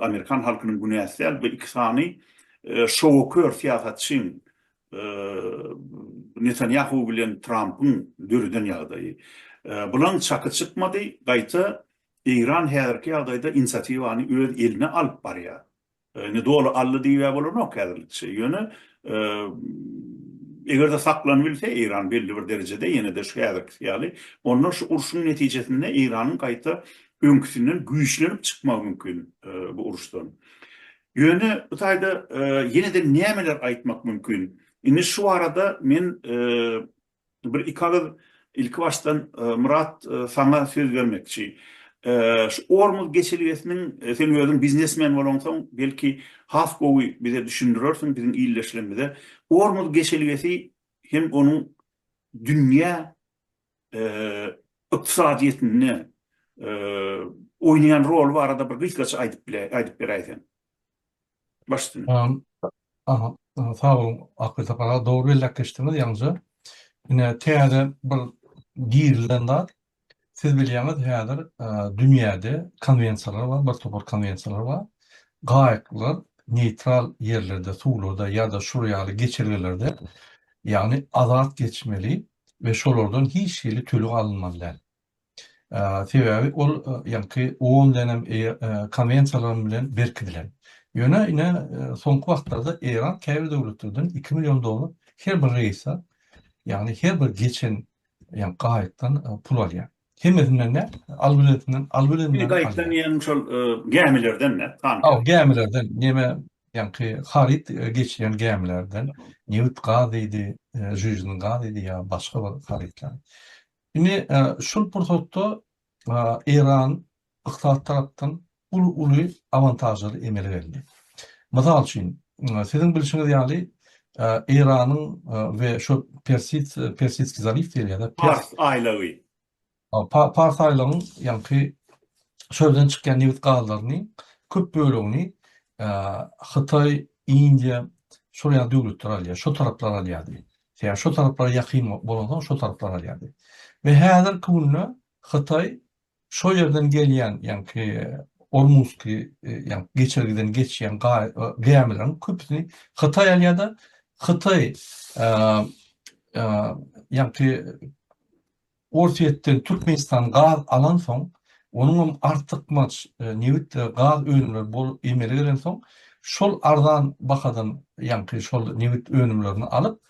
amerikan halkynyň günäsi däl, bu iki sany şowakör syýasatçyň Netanýahu bilen Trampyň döreden ýagdaýy. Bulaň çaky çykmady, gaýta Eýran häzirki ýagdaýda inisiatiwany öz eline alyp barýar. Indi doly aldy diýibä bolanok häzirlikçe. Ýöne eger-de saklanybilse Eýran belli bir derejede ýene-de şu häzirkisi ýaly, onda şu urşuň netijesinde Eýranyň gaýta öňküsinden güýçlenip çykmagy mümkin bu uruşdan. Ýöne bu taýda ýene-de nämeler aýtmak mümkin? Indi şu barada men Bir iki agyz ilki başdan Myrat saňa söz bermekçi. Şu Ormuz geçelgesiniň sen özüň biznesmen bolaňsoň belki has gowy bize düşündirersiň biziň ildeşlerimize. Ormuz geçelgesi hem onuň dünýä ykdysadyýetinde oýnaýan roly barada bir gysgaça aýdyp bile aýdyp beräýseň. Baş üstüne. Aha, sag boluň Akgül Sapar aga, dogry belläp geçdiňiz ýaňyja. Ine täze bir girilen zat. Siz bilýäňiz häzir dünýäde konwensiýalar bar, bir topar konwensiýalar bar. Gaýyklar neýtral ýerlerde, suwlarda ýa-da şular ýaly geçelgelerde, ýagny azat geçmeli we şolardan hiç hili töleg alynmaly däl. Sebäbi ol ýaňky OON bilen hem konwensiýalar bilen berkidilen. Ýöne ine soňky wagtlarda Eýran käbir döwletlerden 2 million dollar her bir reýse, ýagny her bir geçen ýagny gaýykdan pul alýar. Hemmesinden däl, alybilesinden, alybileninden alýar. Gaýykdan diýeniň şol gämilerden dä, tanker. Hawa, gämilerden, neme ýaňky haryt geçirýän gämilerden, nebit gaz diýdi, žüžüniň gaz diýdi ýa başga bir harytlar. Indi şul pursatda Eýran ykdysady tarapdan uly-uly awantažlary emele geldi. Mysal üçin, siziň bilşiňiz ýaly, Eýranyň we şu Persid, Persidskiý zaliw diýilýär-de, Pars aýlagy. Pars aýlagyň ýaňky şo ýerden çykýan nebit gazlaryny köp bölegini Hytaý, Indiýa, şol ýaly döwletler alýar, şo taraplar alýardy. Sebäbi şo taraplara ýakyn bolansoň şo taraplar alýardy. We häzirki günde Hytaý şo ýerden gelýän ýaňky Ormuzky ýaňky geçelgeden geçýän gämileriň köpüsini Hytaý alýar-da, Hytaý ýaňky Orsýetden Türkmenistan gaz alansoň, onuňam artykmaç nebit we gaz önümleri bol emele gelensoň, şol arzan bahadan ýaňky şol nebit önümlerini alyp,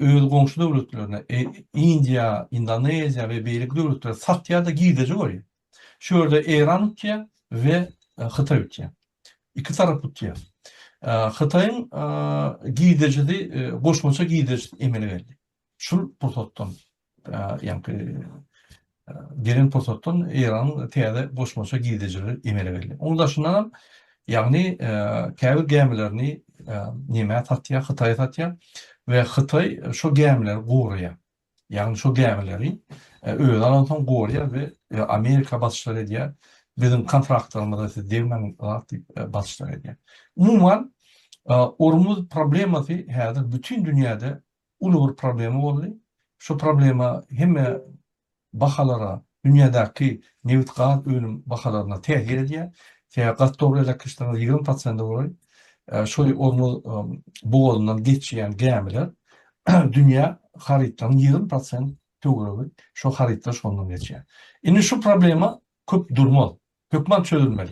öz goňşy döwletlerine, Indiýa, Indoneziýa we beýleki döwletlere satýar-da girdeji görýär. Şu ýerde Eýran utýar we Hytaý utýar. Iki tarap utýar. Hytaýyň girdejisi, goşmaça girdejisi emele geldi. Şul pursatdan, ýaňky gelen pursatdan Eýranyň täze goşmaça girdejileri emele geldi. Onuň daşyndan hem, ýagny käbir gämilerini nämä satýar, Hytaýa satýar we Hytaý şo gämileri goraýar. Ýagny şo gämileri özi alansoň goraýar we Amerika basyşlar edýär. Biziň kontraktlarymyza siz degmäň zat diýip basyşlar edýär. Umuman, Ormuz problemasy häzir bütin dünýäde uly bir problema boldy. Şu problema hemme bahalara, dünýädäki nebit-gaz önüm bahalaryna täsir edýär. Sebäbi gaty dogry elektriçniň 20 prosenti golaý şol Ormuz bogazyndan geçýän gämiler dünýä harytlarynyň 20 prosent töweregi şo harytlar şondan geçýär. Indi şu problema köp durmaz. Hökman çözülmeli.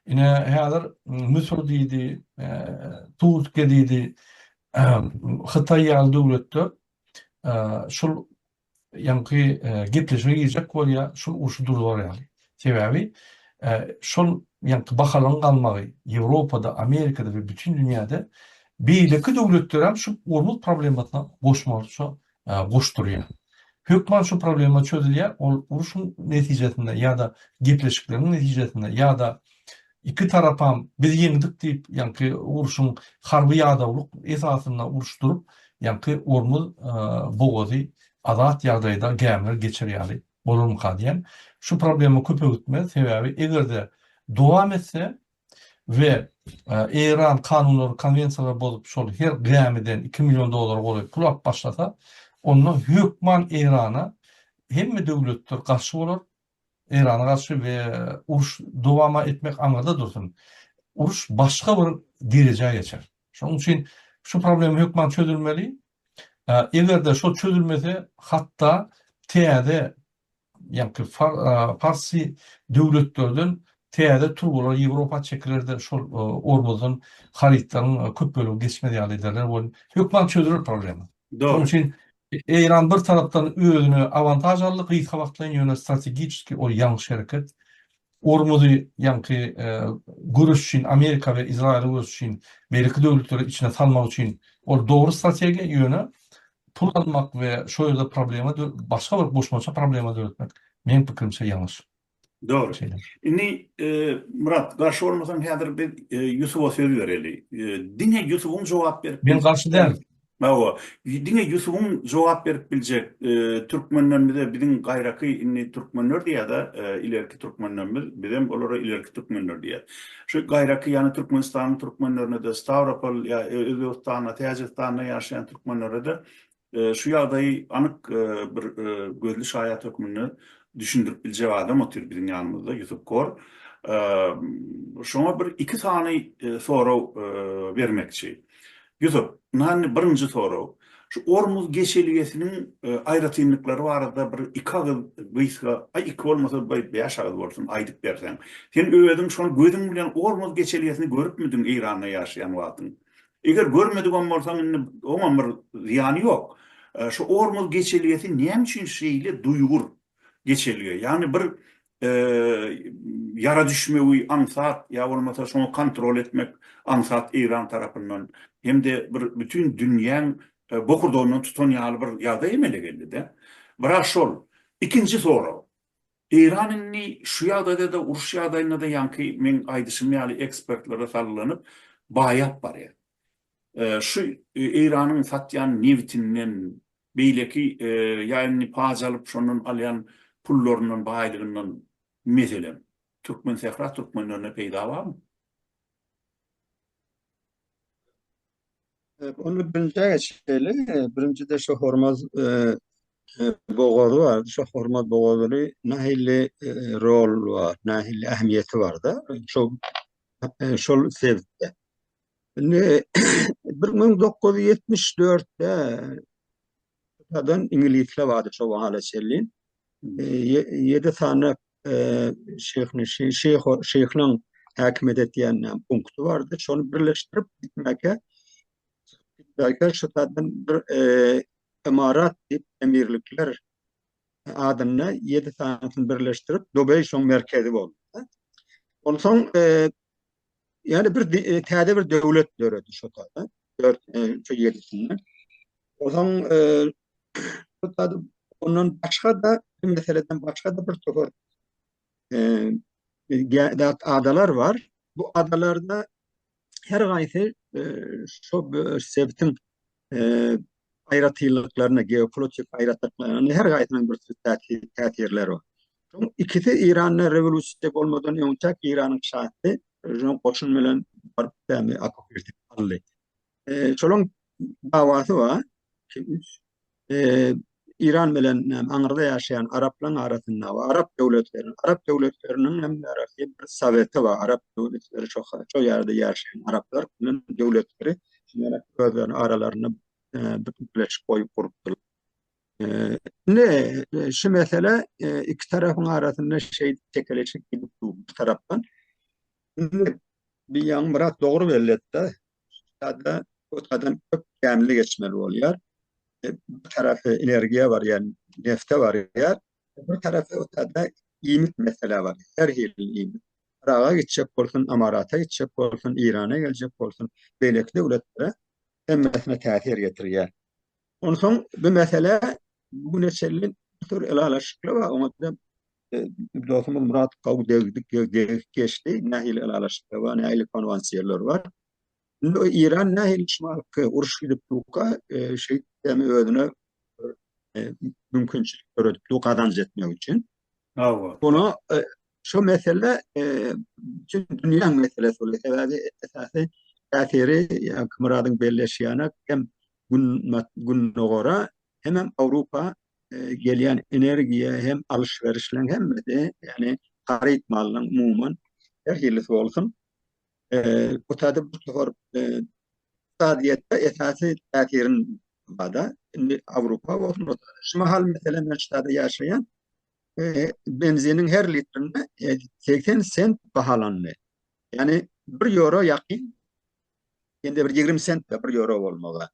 Ine häzir Müsür diýdi, Türkiýe diýdi. Hytaý ýaly döwletler şul ýaňky gepleşige girjek bolýar, şul urşy durzar ýaly. Sebäbi şol ýaňky bahalaryň galmagy Ýewropada, Amerikada we bütin dünýäde beýleki döwletlerem şu Ormuz problemasyna goşmaça goşdurýar. Hökman şu problema çözülýär, ol urşuň netijesinde ýa-da gepleşikleriň netijesinde ýa-da iki tarapam biz ýeňdik diýip, ýaňky urşuň harby ýadawlyk esasynda uruş durup, ýaňky Ormuz bogazy azat ýagdaýda gämiler geçer ýaly bolarmyka diýýän. Şu problema köpe gitmez, sebäbi eger-de dowam etse we Eýran kanunlary, konwensiýalary bozup şol her gämiden 2 million dollara golaý pul alyp başlasa, onda hökman Eýrana hemme döwletler garşy bolar, Eýrana garşy we uruş dowama etmek aňyrda dursun. Uruş başga bir derejä geçer. Şonuň üçin şu problema hökman çözülmeli. Eger-de şol çözülmese, hatda täze ýaňky Parsy döwletlerden täze turbalar Ýewropa çekiler-de, şol Ormuzdan harytlaryň köp bölegi geçmez ýaly ederler. Ol hökman çözüler problema. Şonuň üçin Eýran bir tarapdan özüne awantaž aldy gysga wagtlaýyn, ýöne strategiçeski ol ýalňyş hereket. Ormuzy ýaňky göreş üçin, Amerika we Izraýyla göreş üçin, beýleki döwletleri içine salmak üçin ol dogry strategiýa, ýöne pul almak we şo ýerde problema başga bir goşmaça problema döretmek meň pikirimçe ýalňyş. Dogry. Indi Myrat, garşy bolmasaň häzir biz Ýusuba söz bereli. Diňe Ýusubyň jogap berip Men garşy däl. Hawa, diňe Ýusubyň jogap berip biljek türkmenlerimize biziň gaýraky indi türkmenler diýýär-de, ilerki türkmenlerimiz, bizem olara ilerki türkmenler diýýäs. Şu gaýraky ýagny Türkmenistanyň türkmenlerine-de, Stawropol ýa Özbegistanda, Täjigistanda ýaşaýan türkmenlere-de Şu ýagdaýy anyk bir gözli şaýat hökmünde düşündirip biljek adam otyr biziň ýanymyzda, Ýusup Kor. Şoňa bir iki sany sorag bermekçi. Ýusup, ynha indi birinji sorag. Şu Ormuz geçelgesiniň aýratynlyklary barada bir iki agyz gysga, aý iki bolmasa bir bäş agyz bolsun aýdyp berseň. Sen özüň şony gözüň bilen Ormuz geçelgesini görüpmidiň Eýranda ýaşaýan wagtyň? Eger görmedigem bolsaň indi oňam bir zyýany ýok. Şu Ormuz geçelgesi näme üçin şeýle duýgur geçelge? Ýagny bir ýara düşmegi aňsat ýa bolmasa şoňa kontrol etmek aňsat Eýran tarapyndan hem-de bir bütin dünýäň bokurdagyndan tutan ýaly bir ýagdaý emele geldi-de. Biraz şol. Ikinji sorag. Eýran indi şu ýagdaýda-da, uruş ýagdaýynda-da ýaňky meň aýdyşym ýaly ekspertlere salgylanyp, baýap barýar. Şu Eýranyň satýan nebitinden, beýleki ýa indi paç alyp şondan alýan pullaryndan, baýlygyndan, meselem, Türkmensähra türkmenlerine peýda barmy? Onu birinjä geçeli. Birinjide şu Hormuz bogazy bar. Şu Hormuz bogazyny nähili rol bar, nähili ähmiýeti bar da şu şol sebitde. Indi 1974-de Tadan iňlisler bardy şo mahala çenli. 7 sany şeýhni şeýh şeýhliň häkimiýet etýän punkty bardy. Şony birleşdirip gitmäge gitmäge şu taýdan bir emarat diýip emirlikler adynda 7 sanysyny birleşdirip Dubaý şoň merkezi boldy. Onsoň ýani bir täze bir döwlet döredi şo taýda. 4 şu ýedisinde. Onsoň şu taýda ondan başga-da bu meseleden başga-da bir topar zat adalar bar. Bu adalarda her haýsy şo sebitiň aýratynlyklaryna, geopolitik aýratynlyklaryna her haýsynyň bir täsirleri bar. Şoň ikisi Eýranda rewolýusiýa bolmadan öňçäk Eýranyň şasy şoň goşun bilen baryp dämi okupirdi aldy. Şolaň dawasy bar. Eýran bilen aňyrda ýaşaýan araplaryň arasynda we arap döwletleriniň, arap döwletleriniň hem arasy bir soweti bar. Arap döwletleri şo şo ýerde ýaşaýan araplar bilen döwletleri özleriniň aralarynda birleşik goýup gurupdyrlar. Indi şu mesele iki tarapyň arasynda şeýdip çekeleşik gidip dur bir tarapdan. Indi bir ýaňy Myrat dogry belletdi. Sada. Otadan köp gämili geçmeli bolýar. Bir tarapy energiýa barýar, nefte barýar. Bir tarapy otada iýmit mesele bar. Her hili iýmit. Yraga gitjek bolsun, Amarata gitjek bolsun, Irana geljek bolsun, beýleki döwletlere hemmesine täsir ýetirýär. Onsoň bu mesele bu güne çenli bir tür ylalaşyklar bar. Oňa da dostumyz Murat gowy degdik, degip geçdi. Nähili ylalaşyklar bar, nähili konwansiýalar bar. Indi o Iran nähili şumalky uruş gidip durka, şeýdip özüne mümkinçilik döredip dur gazanç etmek üçin. Hawa. Ona şu mesele bütün dünýäň meselesi bolýar. Sebäbi esasy täsiri ýa Myradyň belleşi ýaly hem gündogara hemem Awrupa gelýän energiýa hem alyş-berişleň hemmesi, ýagny haryt malynyň umuman her hilisi bolsun, bu taýda bir topar ykdysadyýetde esasy täsirin barda. Indi Awrupa bolsun, şu mahal meselem men şu taýda ýaşaýan, benziniň her litrine 80 sent bahalandy. Ýagny 1 ýewro ýakyn, indi bir 20 sent de 1 ýewro bolmagy.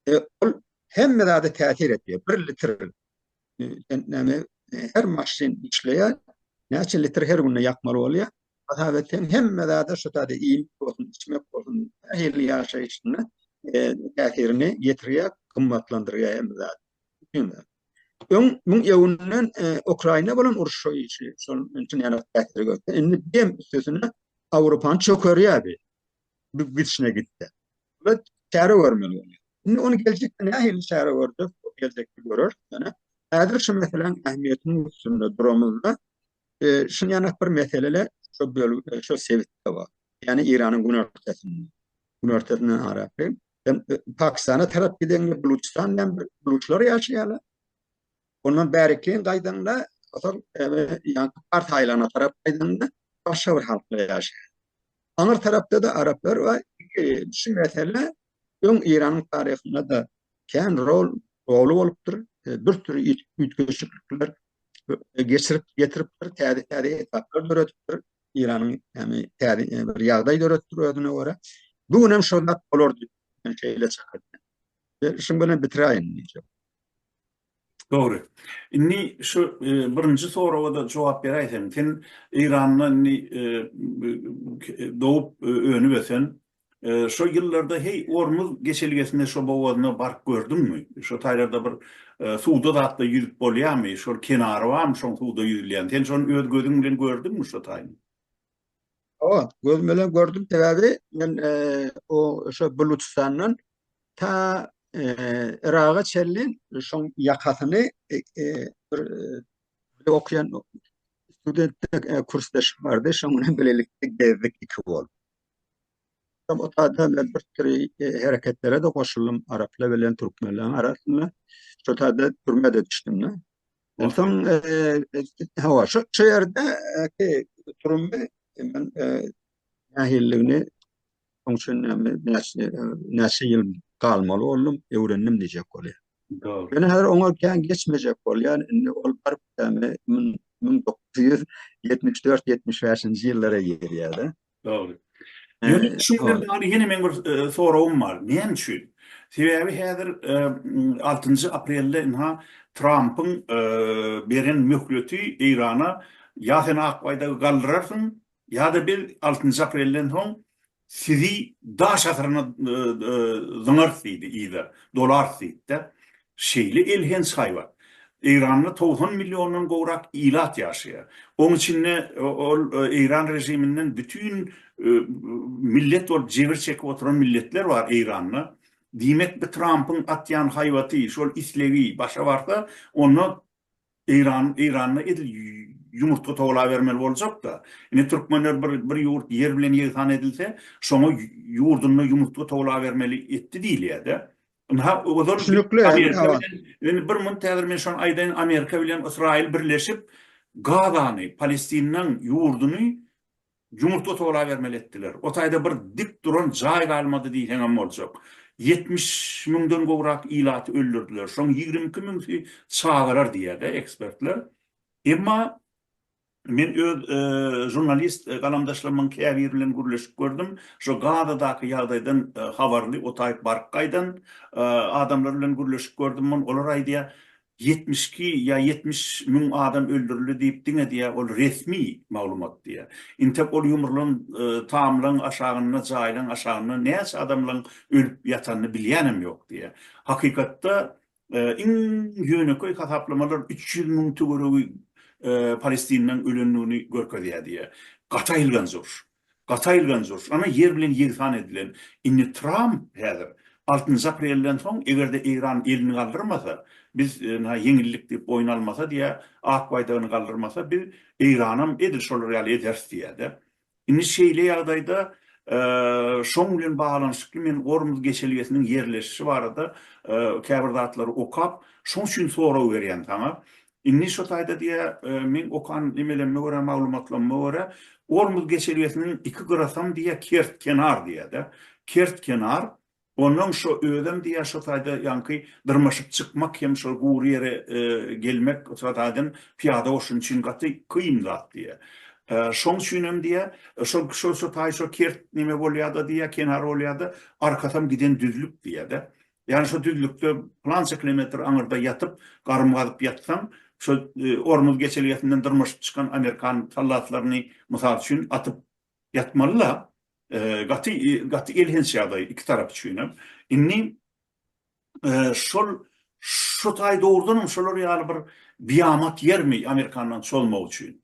E, ol hemme zada täsir etýär. 1 litr sen näme her maşyn işleýär, näçe litr her günde ýakmaly bolýar. Hasap etseň hemme zada şu taýda iýmit bolsun, içmek bolsun, nähili ýaşaýşyna täsirini ýetirýär, gymmatlandyrýar hemme zady. Öň muň öňünden Ukraina bolan uruş şo işi, şol üçin ýaly täsir görse, indi hem üstesine Awrupany çökerýär bi. Bu gidişine gitse. Bu çäre görmeli bolýar. Indi ony geljekde nähili çäre görjek, geljekde göreris. Ýöne häzir şu meseläniň ähmiýetiniň üstünde duramyzda, şuny ýaly bir meseleler şo bölge, şo sebitde bar. Ýagny Eýranyň günortasynda. Günortasyndan araply. Pakistana tarap gideňde Buluçistan diýen bir buluçlar ýaşaýarlar. Ondan bärikleýin gaýdaňda, soň ýa Pars aýlagyna tarap gaýdaňda başga bir halklar ýaşaýar. Aňyr tarapda-da araplar bar. Şu mesele öň Eýranyň taryhynda-da kän rol roly bolupdyr. Bir tür üýtgeşiklikler geçirip getiripdir, täze-täze etaplar döredipdir. Eýranyň ýagny täze bir ýagdaý döretdir özüne görä. Bu gün hem şol zat bolar diýip, men şeýle çak edýän. Şuň bilen bitiräýin diýjek. Dogry. Indi şu birinji soraga-da jogap beräýseň. Sen Eýranda indi dogup, önüp ösen. Şo ýyllarda heý Ormuz geçelgesine şo bogazyna baryp gördüňmi? Şo taýlarda bir suwda zatda ýüzüp bolýarmy? Şol kenary barmy şoň suwda ýüzülýän? Sen şony öz gözüň bilen gördüňmi şo taýyny? Hawa, gözüm bilen gördüm. Sebäbi men o şo Buluçistandan ta Yraga çenli şoň ýakasyny bir bile okaýan studentde kursdaşym bardy. Şoň bilen bilelikde gezdik iki bolup. O taýda men bir tür hereketlere-de goşuldym, araplar bilen türkmenleriň arasynda. Şo taýda türmä-de düşdüm-de. Onsoň hawa, şo şo ýerde türme men nähililigini şoň üçin näçe näçe ýyl galmaly boldum, öwrendim diýjek bolýan. Dogry. Ýöne häzir oňa kän geçmejek bolýan. Indi ol baryp 1974 75-nji ýyllara girýär-de. Dogry. Ýöne şu bilen bagly ýene meň bir soragym bar. Näme üçin? Sebäbi häzir altynjy aprelde ynha Trampyň beren möhleti Eýrana ýa sen ak baýdagy galdyrarsyň, ýa-da biz altynjy aprelden soň Sizi daş asyryna zyňarys diýdi yza, dolarys diýdi-de. Şeýle elhenç haýbat. Eýranda 90 milliondan gowrak ilat ýaşaýar. Oň içinde ol Eýran režiminden bütin millet bolup jebir çekip oturan milletler bar Eýranda. Diýmek bu Trampyň atýan haýbaty, şol islegi başa barsa, onda Eýran Eýranda edil ýumurtga towlabermeli boljakda. Ine türkmenler bir bir ýurt ýer bilen ýegsan edilse, şoňa ýurdunda ýumurtga towlabermeli etdi diýilýär-de. Ynha ozal Düşnükli, Amerika hawa. bilen indi bir munt häzir men şony aýdaýyn Amerika bilen Ysraýyl birleşip Gazany, Palestinanyň ýurduny Ýumurtga towlabermeli etdiler. O taýda bir dik duran jaý galmady diýseňem boljak. 70 müňden gowrak ilaty öldürdiler. Şoň 22 müňsi çagalar diýýär-de ekspertler. Emma. Men öz žurnalist galamdaşlarymyň käbiri bilen gürleşip gördüm. Şo Gazadaky ýagdaýdan habarly, o taýyp baryp gaýdan adamlar bilen gürleşip gördüm. Mun olar aýdýar, 72 ýa 70 müň adam öldürildi diýip diňe diýýär, ol resmi maglumat diýýär. Intek ol ýumrulan tamlaň aşagynda, jaýlaň aşagynda näçe adamlaň ölüp ýatanyny bilýänem ýok diýýär. Hakykatda Iň ýönekeý hasaplamalar 300 müň töweregi palestinliň ölendigini görkezýär diýýär. Gaty aýylganç uruş. Gaty aýylganç uruş. Ana ýer bilen ýegsan edilen. Indi Tramp häzir altynjy aprelden soň eger-de Eýran elini galdyrmasa, biz ynha ýeňillik diýip boýun almasa diýýär, ak baýdagyny galdyrmasa biz Eýranam edil şolar ýaly ederis diýýär-de. Indi şeýle ýagdaýda şoň bilen baglanyşykly men Ormuz geçelgesiniň ýerleşişi barada käbir zatlary okap, şoň üçin sorag berýän saňa. Indi şo taýda diýýär, meň okan nemelerime görä, maglumatlaryma görä, Ormuz geçelgesiniň iki gyrasam diýýär kert kenar diýýär-de. Kert kenar. Onnoň şo özem diýýär şo taýda ýaňky dyrmaşyp çykmak hem şo gury ýere gelmek şo taýdan pyýada goşun üçin gaty kyn zat diýýär. Şoň üçinem diýýär şo şo şo taý şo kert neme bolýada diýýär kenar bolýada arkasam giden düzlük diýýär-de. Ýagny şo düzlükde pylança kilometr aňyrda ýatyp garym gazyp ýatsaň şo Ormuz geçelgesinden dyrmaşyp çykan amerikan soldatlaryny mysal üçin atyp ýatmaly-la. Gaty gaty elhenç ýagdaý iki tarap üçin hem. Indi şol şu taý dogrudan hem şolar ýaly bir biamat ýermi Amerikandan çozmak üçin?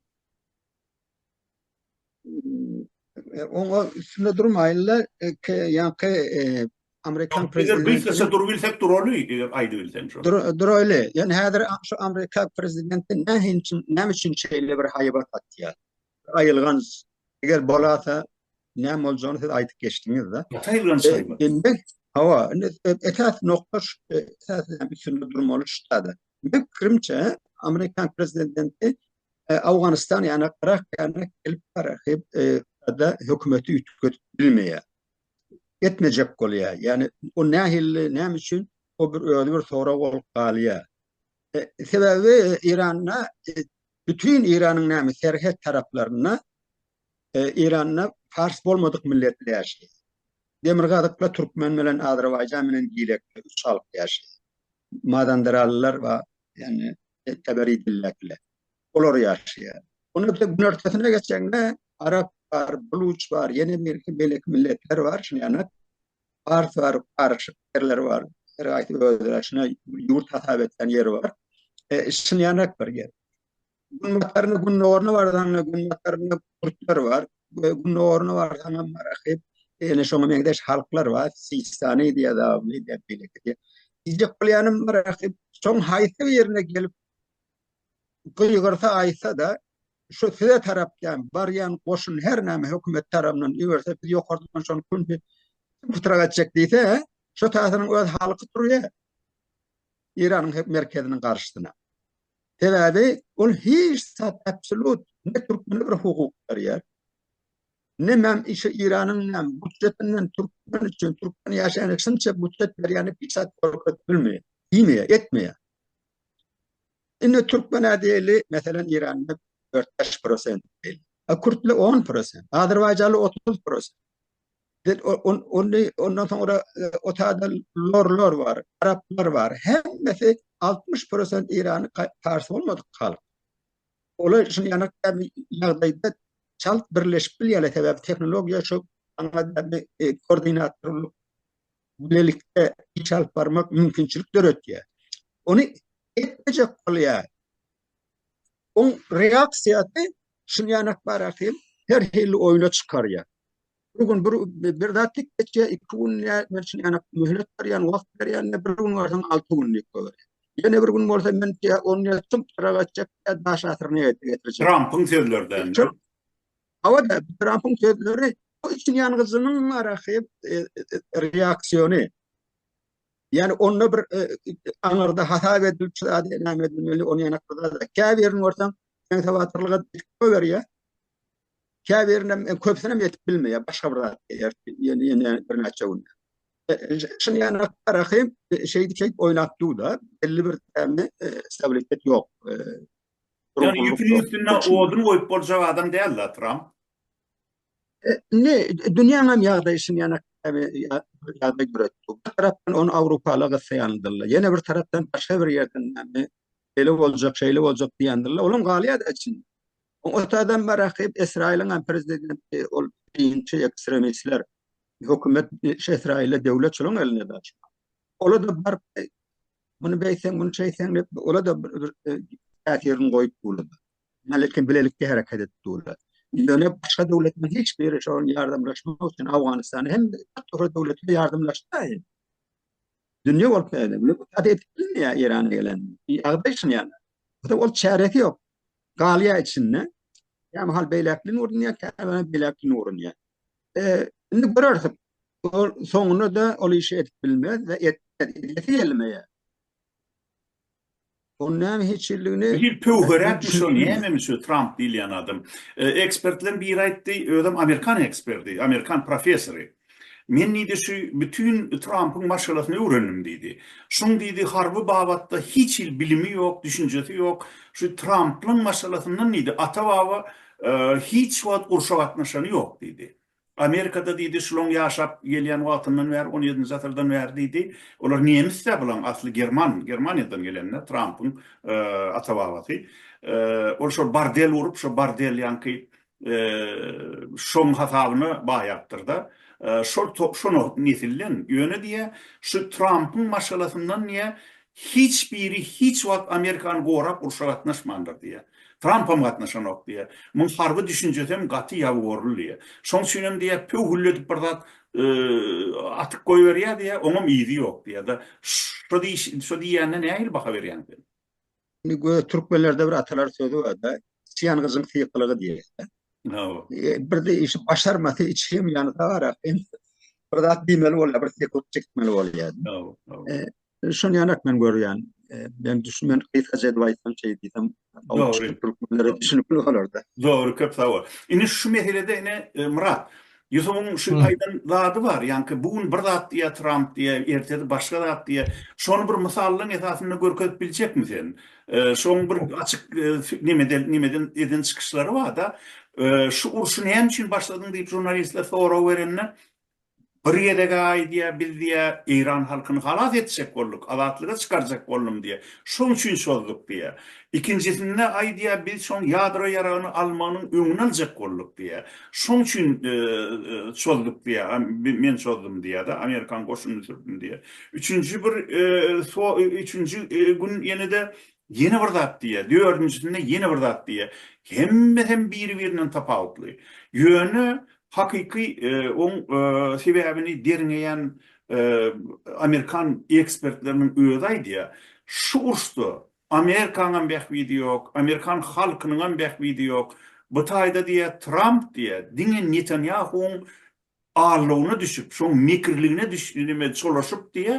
Oňa üstünde durmaýyn-la, ýaňky Amerikan prezidenti. Eger gysgaça durubilsek duraly, eger aýdybilseň şony. Duraly. Ýöne häzir şu Amerika prezidenti näme üçin şeýle bir haýbat atýar? Aýylganç. Eger bolasa näme boljagyny siz aýdyp geçdiňiz-de. Aýylganç haýbat. Indi hawa, indi esas nokta şu, esas üstünde durmaly şu-da. Meň pikirimçe, Amerikan prezidenti Awganystan ýa-da Yrak ýaly gelip parahy da hökümeti üýtgedip bilmeýär. Etmejek bolýar. Ýagny o nähili, näme üçin o bir özi bir sorag bolup galýar. Sebäbi Iranda Bütin Eýranyň näme serhet taraplarynda Eýranda pars bolmadyk milletler ýaşaýar. Demirgazykda türkmen bilen azerbaýjan bilen gilekli üç halk ýaşaýar. Mazandaralylar we ýagny teberi dildäkiler. Olar ýaşaýar. Onda bize günortasyna geçeňde arap bar, buluç bar, ýene birki beýleki milletler bar. Şuny ýanak pars bar, garyşyk ýerler bar. Her haýsy özbaşyna ýurt hasap etýän ýeri bar. E, şuny ýanak bir ýer. Günbataryna, gündogaryna barsaň, günbatarynda kürtler bar. Gündogaryna barsaň hem marahyp, ýene şoňa meňzeş halklar bar. Sistany diýýär, Zawly diýýär, beýleki diýýär. Diýjek bolýanym marahyp, şoň haýsy birine gelip gygyrsa aýtsa-da, şu size tarap ýan barýan goşun her näme hökümet tarapyndan iberse biz ýokardan şony künti pytrak etjek diýse, şo taýsynyň öz halky turýar. Eýranyň merkeziniň garşysyna. Sebäbi ol hiç zat absolut ne türkmene bir hukuk berýär. Ne men işi Eýranyň näme budjetinden türkmen üçin türkmen ýaşaýan şunça budjet berýäni hiç zat görkezip bilmeýär. Diýmeýär, etmeýär. Indi türkmen-ä diýeli, meselem, Eýranda 4-5 prosent diýeli. A kürtli 10 prosent, azerbaýjanly 30 prosent. Ony ondan soňra o taýda lorlar bar, araplar bar. Hemmesi 60 prosent Eýrany pars bolmadyk halk. Olar şuny ýanak ýagdaýda çalt birleşip bilýärler, sebäbi tehnologiýa şu aňa koordinatorlyk bilelikde iş alyp barmak mümkinçilik döretýär. Ony etmejek bolýar. Oň reaksiýasy şuny ýanak barasy her hili oýuna çykarýar. Bir gün bir, bir zat diýip geçýär, iki gün ýa men şuny ýanak möhlet berýän, wagt berýän, bir gün barsaň alty gün diýip goýberýär. Ýene bir gün bolsa men ony ýa çym-pytrak etjek, ýa daş asyryna getirjek. Trampyň sözleri däl. Hawa-da, Trampyň sözleri bu için ýangyjynyň araky reaksiýony. Ýani onda bir aňyrda hasap edilip şu zady näme edilmeli, ony ýanak bir zat. Käbirini görseň, seň sowatlylyga ýetip goýberýär. Käbirinem, köpüsinem ýetip bilmeýär, başga bir zat diýýär, ýene ýene birnäçe gün. Şuny ýanak araky şeýdip şeýdip oýnap dur-da, belli bir täme stabilitet ýok. Ýagny ýüküniň üstünde odun goýup boljak adam däl-de Tramp. Indi dünýäň hem ýagdaýy şuny ýanak ýagdaý döretdi. Bir tarapdan ony Awrupaly gyssaýandylar. Ýene bir tarapdan başga bir ýerden näme beýle boljak, şeýle boljak diýendirler. Olam galýar-da içinde. O adam bar rakyp Esraýylyň hem prezidenti ol dinçi ekstremistler. Hökümet Esraýyla döwlet şolaň elinde da. Ola da baryp muny beýtseň, muny şeýtseň diýip, ola da bir täsirini goýup durlar. Melekin bilelikde hereket edip durlar. Ýöne başga döwletleriň hiç biri şol ýardamlaşmak üçin Owganystana hem bir döwletler ýardamlaşdy. Dünýe bolup geldi. Bu zat edip bilmeýär Eýrana gelen. Ýagdaý şuny ýaly. Bu ol çäresi ýok. Galýar içinde. Ýa mahal beýläkli urunýar, käbir beýläkli urunýar. E, indi göreris. Ol soňunda da ol işi edip bilmez we etmez. Edesi gelmeýär. Onuň näme hiç ýyllygyny Bir pöwheräkmi şo nämemi şu Tramp diýilýän adam. Ekspertleň biri aýtdy, özem amerikan eksperdi, amerikan professory. Men diýdi şu bütin Trampyň maşgalasyny öwrendim diýdi. Şuň diýdi harby babatda hiç hili bilimi ýok, düşünjesi ýok. Şu Tramplyň maşgalasyndan diýdi ata-baba hiç wagt urşa gatnaşany ýok diýdi. Amerikada diýdi, şulaň ýaşap gelýän wagtyndan bäri, on ýedinji asyrdan bäri diýdi, olar nemis-dä bulaň asly german, Germaniýadan gelende Trampyň ata-babasy. Ol şol bordel gurup, şo bordel ýaňky şoň hasabyna baýapdyr-da. Şol şo nesilden. Ýöne diýýä, şu Trampyň maşgalasyndan diýýä, Hiç biri hiç wagt Amerikany gorap urşa gatnaşmandyr diýýär. Trampam gatnaşanok diýýär. Muň harby düşünjesem gaty ýabygorly diýýär. Şoň üçinem diýýär pöwhülledip bir zat atyp goýberýär diýýär, oňam yzy ýok diýýär-de. Şo diýiş, şo diýýänine nähili baha berýäň sen? Indi göz türkmenlerde bir atalar sözi bar-da, içi ýangyjyň sykylygy diýýär. Hawa. Bir de işi başarmasa içi hem ýansa garak, bir zat diýmeli bolýar, bir sykylyk çekmeli bolýar. Hawa, hawa. Şony ýanak men görýän. Men düşünmen gysgaça edip aýtsam şeý diýsem Dogry. Türkmenlere düşünikli bolarda. Dogry köp sag bol. Indi şu meselede ine Myrat, Ýusubyň şu aýdan zady bar, ýaňky bu gün bir zat diýýär Tramp diýýär, ertesi başga zat diýýär. Şony bir mysallaryň esasynda görkezip biljekmi sen? Şoň bir açyk nemeden nemeden eden çykyşlary bar-da. Şu urşy näme üçin başladyň diýip žurnalistler sorag berende, Bir gezeg-ä aýdýar, biz diýýär, Eýran halkyny halas etjek bolduk, azatlyga çykarjak boldum diýýär. Şoň üçin çozduk diýýär. Ikinjisinde aýdýar, biz şoň ýadro ýaragyny almagynyň öňüni aljak bolduk diýýär. Şoň üçin çozduk diýýär, men çozdum diýýär-de, amerikan goşunyny sürdüm diýýär. Üçünji bir üçünji gün ýene-de Ýene bir zat diýýär, dördünjisinde ýene bir zat diýýär. Hemmesem biri-birinden tapawutly. Ýöne hakyky oň sebäbini derňeýän amerikan ekspertleriniň özi aýdýar, şu uruşda Amerikaňam bähbidi ýok, amerikan halkynyňam bähbidi ýok. Bu taýda diýýär, Tramp diýýär, diňe Netanýahuň aldawyna düşüp, şoň mekirligine düş neme çolaşyp diýýä,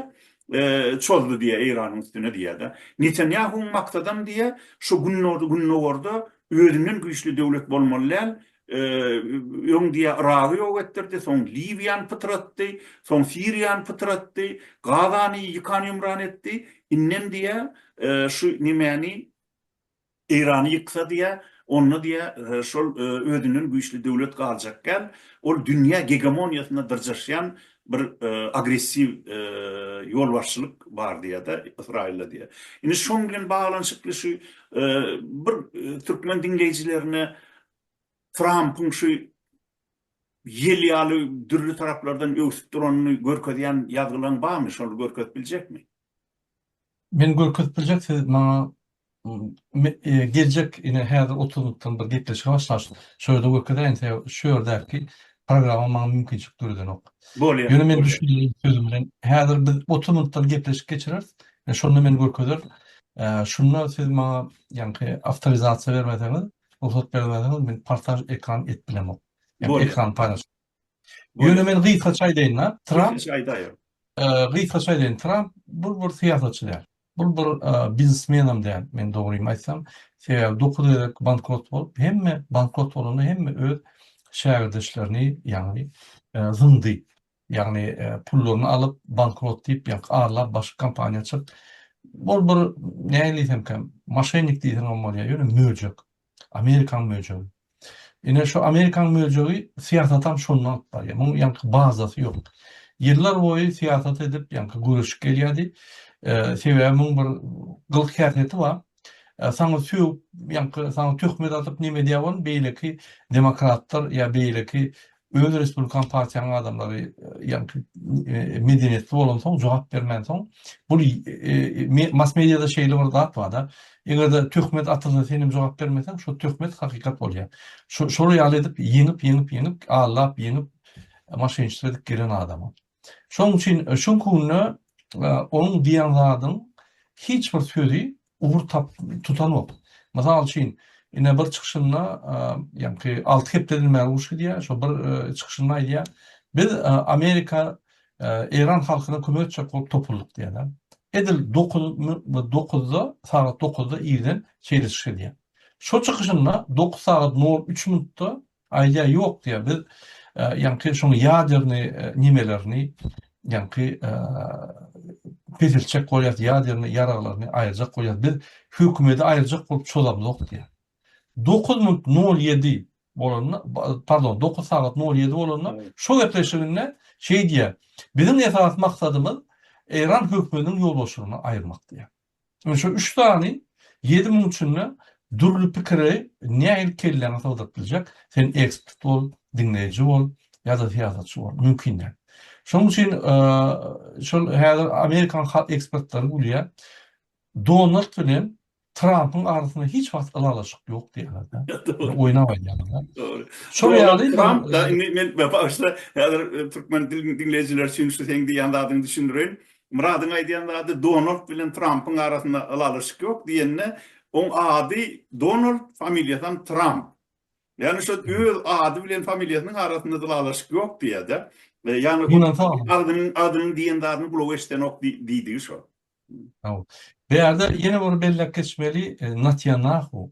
çozdy diýýä Eýranyň üstüne diýýä-de. Netanýahuň maksadam diýýä, şu gündogarda özünden güýçli döwlet bolmaly däl, öň diýýä Yragy ýok etdirdi, soň Liwiýany pytratdy, soň Siriýany pytratdy, Gazany ýykan-ýumran etdi, indem diýýä, şu nemäni Eýrany ýyksa diýýär, onda diýýär, şol özünden güýçli döwlet galjak däl, ol dünýä gegemoniýasynda dyrjaşýan bir agressiw ýolbaşçylyk bar diýýär-de, Ysraýylda diýýär. Indi şoň bilen baglanyşykly şu bir türkmen diňleýjilerine Trampyň şu ýel ýaly dürli taraplardan öwsüp duranyny görkezýän ýazgylaň barmy, şony görkezip biljekmi? Men görkezip biljek siz maňa geljek ine häzir 30 minutdan bir gepleşige başlar. Şo ýerde görkezäýin sebäbi şu ýerdäki programma maňa mümkinçilik döredenok. Bolýar. Ýöne men düşündireyim sözüm bilen. Häzir biz 30 minutdan gepleşik geçireris. Şonda men görkezerin. Şunda siz maňa ýaňky awtorizasiýa bermeseňiz, rugsat bermeseňiz men portaž ekran edip bilemok. Ýagny ekran paýlaşyp. Ýöne men gysgaça aýdaýyn-da, Tramp Gysgaça aýdaýyň. Gysgaça aýdaýyn, Tramp bul bir syýasatçy däl. Bul bir biznesmenem däl, men dogrymy aýtsam. Sebäbi dokuz gezek bankrot bolup, hemme bankrot bolanda hemme öz şägirdeşlerini, ýagny zyňdy. Ýagny pullaryny alyp bankrot diýip, ýa-da arlap başga kompaniýa açyp. Ol bir nähili diýsemkäm, moşennik diýseňem bolýar, ýöne möjek. Amerikan möjegi. Ine şu Amerikan möjegi syýasatam şondan alyp barýar. Muň ýaňky bazasy ýok. Ýyllar boýy syýasat edip, ýaňky göreşip gelýärdi. Sebäbi muň bir gylyk häsiýeti bar. Saňa sögüp, ýaňky saňa töhmet atyp neme edýär bolun, beýleki demokratlar ýa beýleki öz respublikan partiýanyň adamlary ýaňky medeniýetli bolansoň jogap bermänsoň bul mass mediada şeýle bir zat barda egerde töhmet atylsa sen hem jogap bermeseň şo töhmet hakykat bolýar. Şo şol ýaly edip ýeňip ýeňip ýeňip aldap ýeňip maşençilik edip gelen adam. Şonuň üçin şu günde onuň diýen zadyň hiç bir sözi ugur tap tutanok. Mysal üçin, ine bir çykyşynda, ýaňky 6 hepdeden bäri uruş gidýär, şo bir çykyşynda aýdýar, biz Amerika Eýran halkyna kömek etjek bolup topuldyk diýýär. Edil 9 9-da, sagat 9-da irden şeýle çykyş edýär. Şo çykyşynda 9 sagat 03 minutda Aýdýar ýok diýýär biz ýaňky şoň ýaderni nemelerini ýaňky peseltjek bolýas ýaderni ýaraglaryny aýyrjak bolýas biz hökümedi aýyrjak bolup çozamzok diýýär. Dokuz minut nol ýedi bolanda pardon dokuz sagat nol ýedi bolanda şo gepleşiginde şeý diýýär biziň esasy maksadymyz Eýran hökümediniň ýolbaşçylygyny aýyrmak diýýär. Ine şu üç sany 7000 içinde dürli pikiri nähili kelläňe sygdyryp biljek? Sen ekspert bol, diňleýji bol ýa-da syýasatçy bol. Mümkin däl. Şonuň üçin şol häzir Amerikan halk ekspertleri gülýär. Donald bilen Trampyň arasynda hiç wagt ylalaşyk ýok diýýärler. Oýnap aýdýarlar. Dogry. Şol ýaly Tramp da indi men başda häzir türkmen diňleýjiler üçin şu seň diýýän zadyňy düşündireýin. Myradyň aýdýan zady Donald bilen Trampyň arasynda ylalaşyk ýok diýende, oň ady Donald, familiýasam Tramp. Ýagny şo öz ady bilen familiýasynyň arasynda ylalaşyk ýok diýýär-de. Ýagny agzynyň adynyň diýen zadyny gulagy eşidenok diýdigi şo. Bu ýerde ýene bir belläp geçmeli, Natýanahu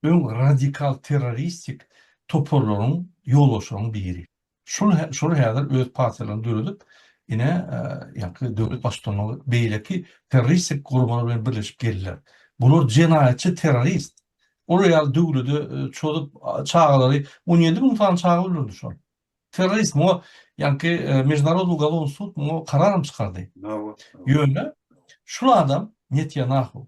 öň radikal terroristik toparlaryň ýolbaşçylarynyň biri. Şol şol häzir öz partiýalaryny döredip, ine, ýaňky döwlet baştutanlygy beýleki terroristik guramalar bilen birleşip geldiler. Bular jenaýatçy terrorist. Olar ýaly döwlede çozup çagalary 17 müň sany çaga öldürdi şol. Terrorist muňa ýaňky Mejdunarodnyý ugolovnyý sud muňa kararam çykardy. Ýöne şul adam Netýanahu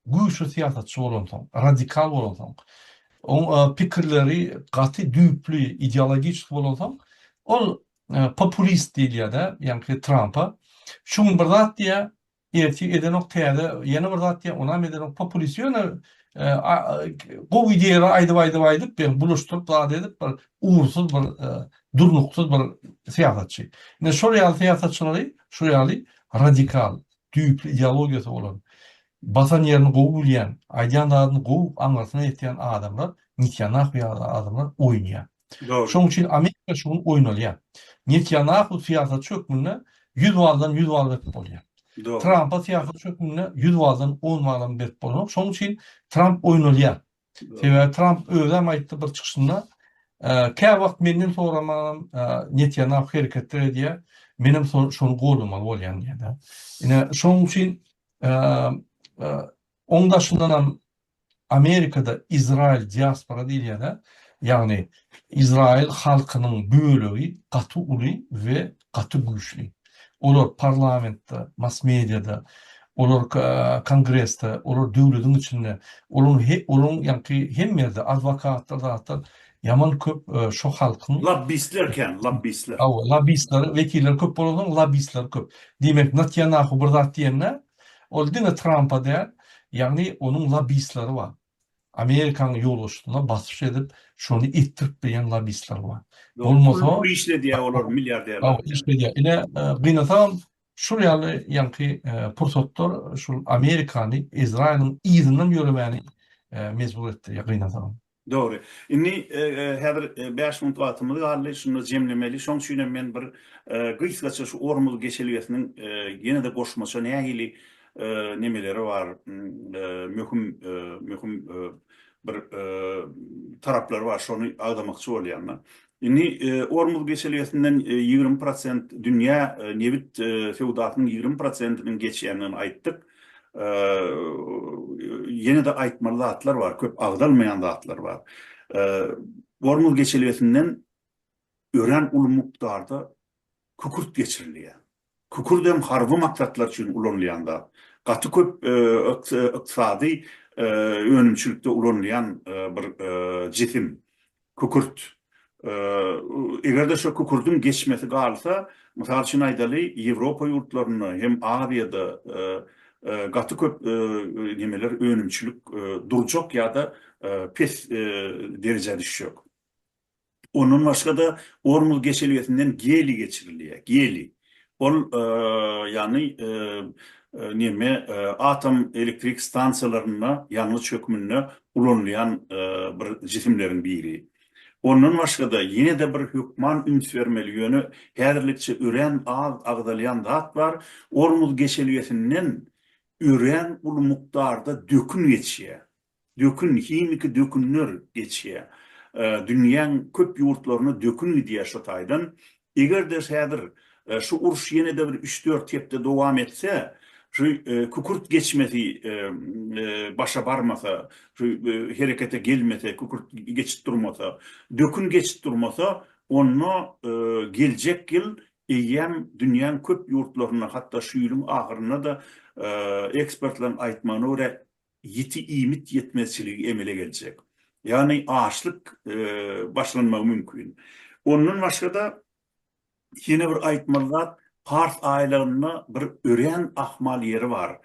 güýçli syýasatçy bolansoň, radikal bolansoň, oň pikirleri gaty düýpli, ideologiçki bolansoň, ol populist diýilýär-de, ýaňky Trampa. Şu gün bir zat diýýär, ertir edenok täze, ýene bir zat diýýär, onam edenok, populist. Ýöne gowy ideýalar aýdyp-aýdyp aýdyp, bir bulaşdyryp zat edip, bir ugursyz bir durnuksyz bir syýasatçy. Ine şol ýaly syýasatçylary, şol ýaly radikal, düýpli ideologiýasy bolan, basan ýerini gowy bilýän, aýdýan zadyny gowy aňyrsyna ýetýän adamlar, Netýanahu ýaly adamlar oýnaýar. Dogry. Şonuň üçin Amerika şu gün oýnalýar. Netýanahu syýasatçy hökmünde 100 baldan 100 bal berip bolýar. Dogry. Trampa syýasatçy hökmünde 100 baldan 10 balam berip bolanok. Şonuň üçin Tramp oýnalýar. Sebäbi Tramp özem aýtdy bir çykyşynda, käwagt menden soramanam Netýanahu hereketler edýär, menem şony goldamaly bolýan diýýär. Ine, şonuň üçin oň daşyndanam Amerikada Izrail diaspora diýilýär-de, ýagny Izrail halkynyň bölegi gaty uly we gaty güýçli. Olar parlamentde, mass mediada, olar kongresde, olar döwlediň içinde, olaryň olaryň ýaňky hemme ýerde adwokatlar zatlar ýaman köp şo halkyň Lobbistler kän, lobbistler. Hawa, lobbistler, wekiller köp bolansoň lobbistler köp. Diýmek, Natýanahu bir zat diýende, ol diňe Trampa däl, ýagny onuň lobbistleri bar. Amerikanyň ýolbaşçysyna basyş edip, şony etdirip bilýän lobbistler bar. Bolmasa Pul işledýär olar milliarderler. Hawa, işledýär. Ine, gynasagam şul ýaly ýaňky pursatlar şul Amerikany Izrailiň yzyndan ýöremäni mejbur etdi, gynasagam. Dogry. Indi häzir bäş minut wagtymyz galdy, şunda jemlemeli. Şonuň üçin hem men bir gysgaça şu Ormuz geçelgesiniň ýene-de goşmaça nähili nemeleri bar, möhüm möhüm bir taraplary bar, şony agzamakçy bolýan-da. Indi Ormuz geçelgesinden 20 prosent dünýä nebit söwdasynyň 20 prosentiniň geçýändigini aýtdyk. ýene-de aýtmaly zatlar bar, köp agzalmaýan zatlar bar. Ormuz geçelgesinden örän uly mukdarda kükürt geçirilýär. Kükürdem harby maksatlar üçin ulanylýan zat. Gaty köp ykdysady önümçilikde ulanylýan bir jisim, kükürt. Eger-de şo kükürdiň geçmesi galsa, mysal üçin aýdaly, Ýewropa ýurtlarynda hem Aziýada gaty köp nemeler önümçilik durjak ýa-da pes derejä düşjek. Ondan başga-da Ormuz geçelgesinden geliý geçirilýär. Geliý. Ol ýagny neme atom elektrik stansiýalarynda ýangyç hökmünde ulanylýan bir jisimleriň biri. Ondan başga-da ýene-de bir hökman üns bermeli, ýöne häzirlikçe örän az agzalýan zat bar, Ormuz geçelgesinden örän uly mukdarda dökün geçýär. Dökün, himiki dökünler geçýär. Dünýäň köp ýurtlaryna dökün gidýär şo taýdan. Eger-de häzir şu uruş ýene-de bir üç-dört hepde dowam etse, şu kükürt geçmesi başa barmasa, şu herekete gelmese, kükürt geçip durmasa, dökün geçip durmasa, onda geljek ýyl eýýäm dünýäň köp ýurtlarynda, hatda şu ýylyň ahyrynda-da ekspertleriň aýtmagyna görä, ýiti iýmit ýetmezçiligi emele geljek. Ýagny açlyk başlanmagy mümkin. Ondan başga-da ýene bir aýtmaly zat, Pars aýlagynda bir örän ahmal ýeri bar.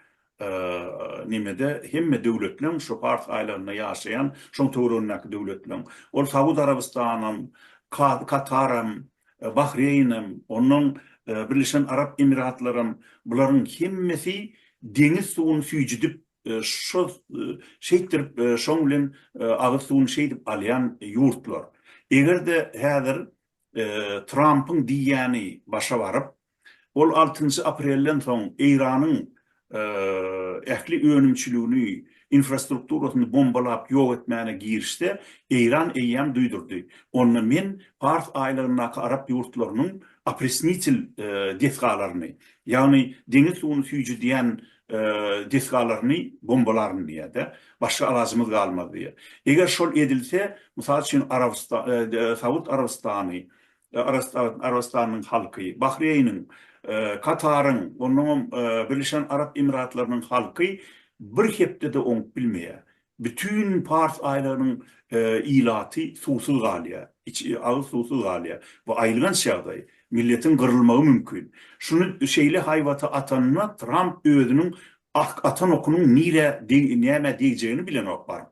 Nemede hemme döwletleň şu Pars aýlagynda ýaşaýan, şoň töweregindäki döwletleň. Ol Saud Arabystanam, Kataram, Bahreýnem, ondan Birleşen Arap Emiratlaram, bularyň hemmesi deňiz suwuny süýjüdip, şo şeýtdirip, şoň bilen agyz suwuny şeýdip alýan ýurtlar. Eger-de häzir Trampyň diýýäni başa baryp, ol altynjy aprelden soň Eýranyň ähli önümçiligini, infrastrukturasyny bombalap ýok etmäne girişse, Eýran eýýäm duýdurdy. Onda men Pars aýlagyndaky arap ýurtlarynyň opresnitel desgalaryny, ýagny deňiz suwuny süýjüdýän desgalaryny bombalaryn diýýär-de. Başga alajymyz galmaz diýýär. Eger şol edilse, mysal üçin Saud Arabystany, Arabystanyň halky, Bahreýniň, Kataryň, onnoňam Birleşen Arap Emiratlarynyň halky bir hepde-de oňup bilmeýär. Bütin Pars aýlagynyň ilaty suwsuz galýar, agyz suwsuz galýar. Bu aýylganç ýagdaý. Milletiň gyrylmagy mümkin. Şuny şeýle haýbaty atanda Tramp özüniň atan okunyň nirä, nämä degjegini bilenok baryp.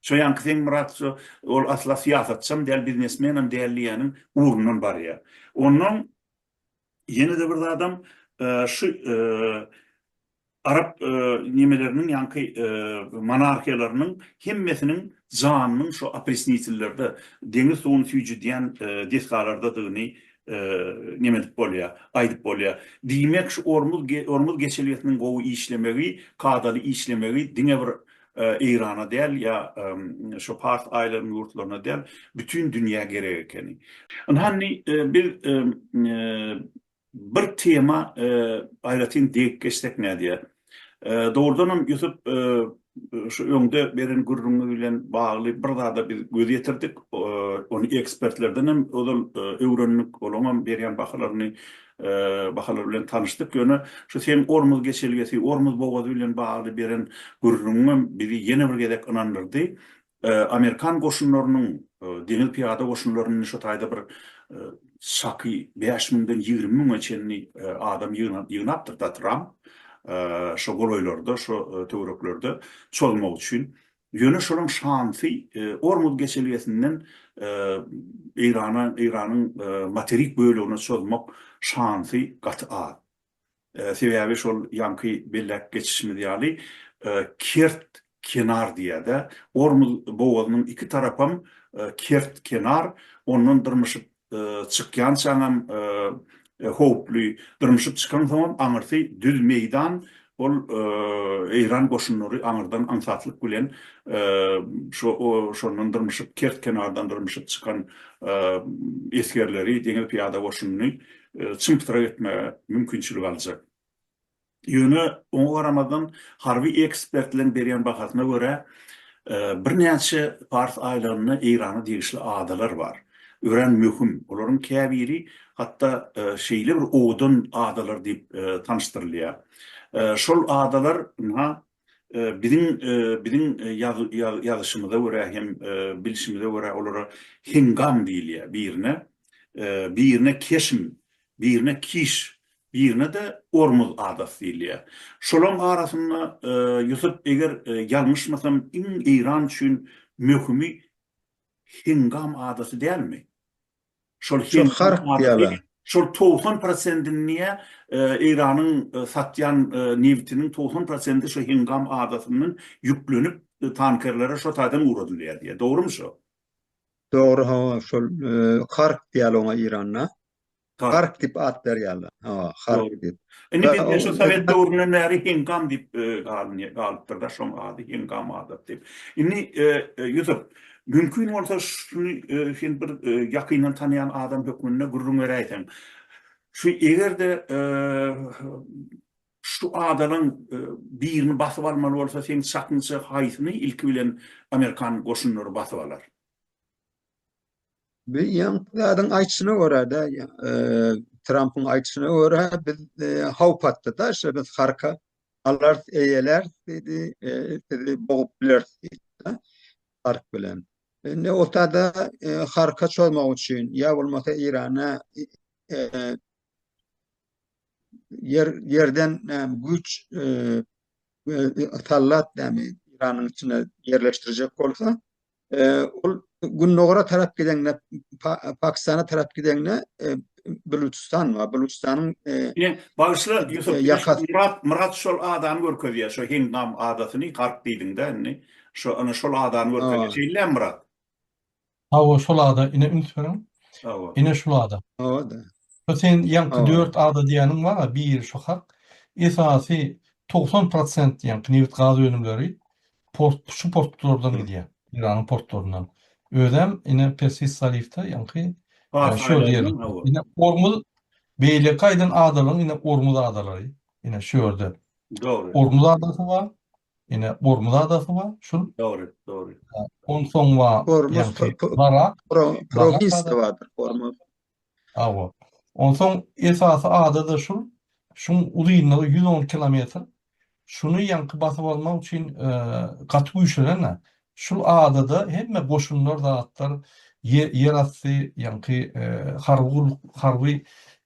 Şo ýaňky seň Myrat şo ol asla syýasatçam däl biznesmenem däl diýýäniň ugrundan barýar. Onnoň ýene-de bir zadam şu arap nemeleriniň ýaňky monarhiýalarynyň hemmesiniň janynyň şo opresnitellerde deňiz suwuny süýjüdýän desgalardadygyny neme edip bolýar, aýdyp bolýar. Diýmek şu Ormuz Ormuz geçelgesiniň gowy işlemegi, kadaly işlemegi diňe bir Eýrana däl ýa şo Pars aýlagynyň ýurtlaryna däl, bütin dünýä gerek ekeni. Ynha indi biz bir tema aýratyn degip geçsek nädýär. Dogrudanam Ýusup şu öňde beren gürrüňiňiz bilen bagly bir zada biz göz ýetirdik. Ony ekspertlerden hem ozal öwrendik, olaňam berýän bahalaryny bahalar bilen tanyşdyk. Ýöne şu seň Ormuz geçelgesi, Ormuz bogazy bilen bagly beren gürrüňiňem bizi ýene bir gezek ynandyrdy. Amerikan goşunlarynyň, deňiz pyýada goşunlarynyň şu taýda bir çaky bäş müňden 20 müňe çenli adam ýygnapdyr-da Tramp şo golaýlarda, şo töwereklerde çozmak üçin. Ýöne şolaň şansy Ormuz geçelgesinden Eýrana, Eýranyň materik bölegine çozmak şansy gaty az. Sebäbi şol ýaňky belläp geçişimiz ýaly kert kenar diýýär-de. Ormuz bogazynyň iki tarapam kert kenar, ondan dyrmyşyp çykýançaňam howply, dyrmyşyp çykaňsoňam aňyrsy düz meýdan, ol eýran goşunlary aňyrdan aňsatlyk bilen şo şondan dyrmyşyp, kert kenardan dyrmyşyp çykan esgerleri, deňiz pyýada goşunyny çym-pytrak etmäge mümkinçilik aljak. Ýöne oňa garamazdan harby ekspertleriň berýän bahasyna görä, birnäçe Pars aýlagynda Eýrana degişli adalar bar. Örän möhüm. Olaryň käbiri hatda şeýle bir owadan adalar diýip tanyşdyrylýar. Şol adalar ynha biziň biziň ýazyşymyza görä hem bilşimize görä olara Hengam diýilýär birine, birine Keşm, birine Kiş Birine-de Ormuz adasy diýilýär. Şolaryň arasynda Ýusup, eger ýalňyşmasam, iň Eýran üçin möhümi Hengam adasy dälmi? Şol Hengam adasy, şol 90 prosentini diýýär, Eýranyň satýan nebitiniň 90 prosenti şo Hengam adasyndan ýüklenip, tankerlere şo taýdan ugradylýar diýýär. Dogrumy şo? Dogry, hawa, şol Hark diýýärler oňa Eýranda. Hark diýip at berýärler. Hawa, Hark diýip. Indi bizde şu sowet döwründen bäri Hengam diýip galypdyr-da, şoň ady Hengam adasy diýip. Indi Ýusup, mümkin bolsa şuny sen bir ýakyndan tanaýan adam hökmünde gürrüň beräýseň. Şu eger-de şu adalaň birini basyp almaly bolsa, seň çakyňça haýsyny ilki bilen amerikan goşunlary basyp alar? Bu ýaňky zadyň aýtşyna görä-de, Trampyň aýtşyna görä biz howp atdy-da, şo biz Harka alarys, eýeläris diýdi, sizi bogup bileris diýdi-de, Hark bilen. Indi o tada Harka çozmak üçin ýa bolmasa Eýrana ýer ýerden güýç sallat näme Eýranyň içine ýerleşdirjek bolsa, ol gündogara tarap gideňde Pakistana tarap gideňde Buluçistan bar. Buluçistanyň Ine, bagyşla Ýusup, Myrat, Myrat şol adany görkezýär, şo Hengam adasyny, gark diýdiň-dä indi. Şo, ana şol adany görkezýär. Şeýle dälmi Myrat? Hawa, şol ada, ine üns beriň. Hawa. Ine şul ada. Hawa-da. Şo sen ýaňky dört ada diýýäniň bar-a, biri şo halk. Esasy 90 prosent ýaňky nebit-gaz önümleri port, şu portlardan gidýär. Eýranyň portlaryndan. Özem ine Persis zalywda ýaňky Pars şu ýerde aýlagyndan, ýerleşýär. hawa. Ine Ormuz, beýleki aýdan adalaryň ine Ormuz adalary. Ine şu ýerde. Dogry. Ormuz adasy bar. Ine Ormuz adasy bar, şul. Dogry, dogry. Onsoň bar Ormuz ýaňky Larak, Larak prowinsiýa adasy. bardyr Ormuz. Hawa. Onsoň esasy ada-da şul. Şuň uzynlygy 110 kilometr. Şuny ýaňky basyp almak üçin gaty güýçlenen-ä. Şul adada hemme goşunlar zatlar, ýerasty ýaňky harby gulluk, harby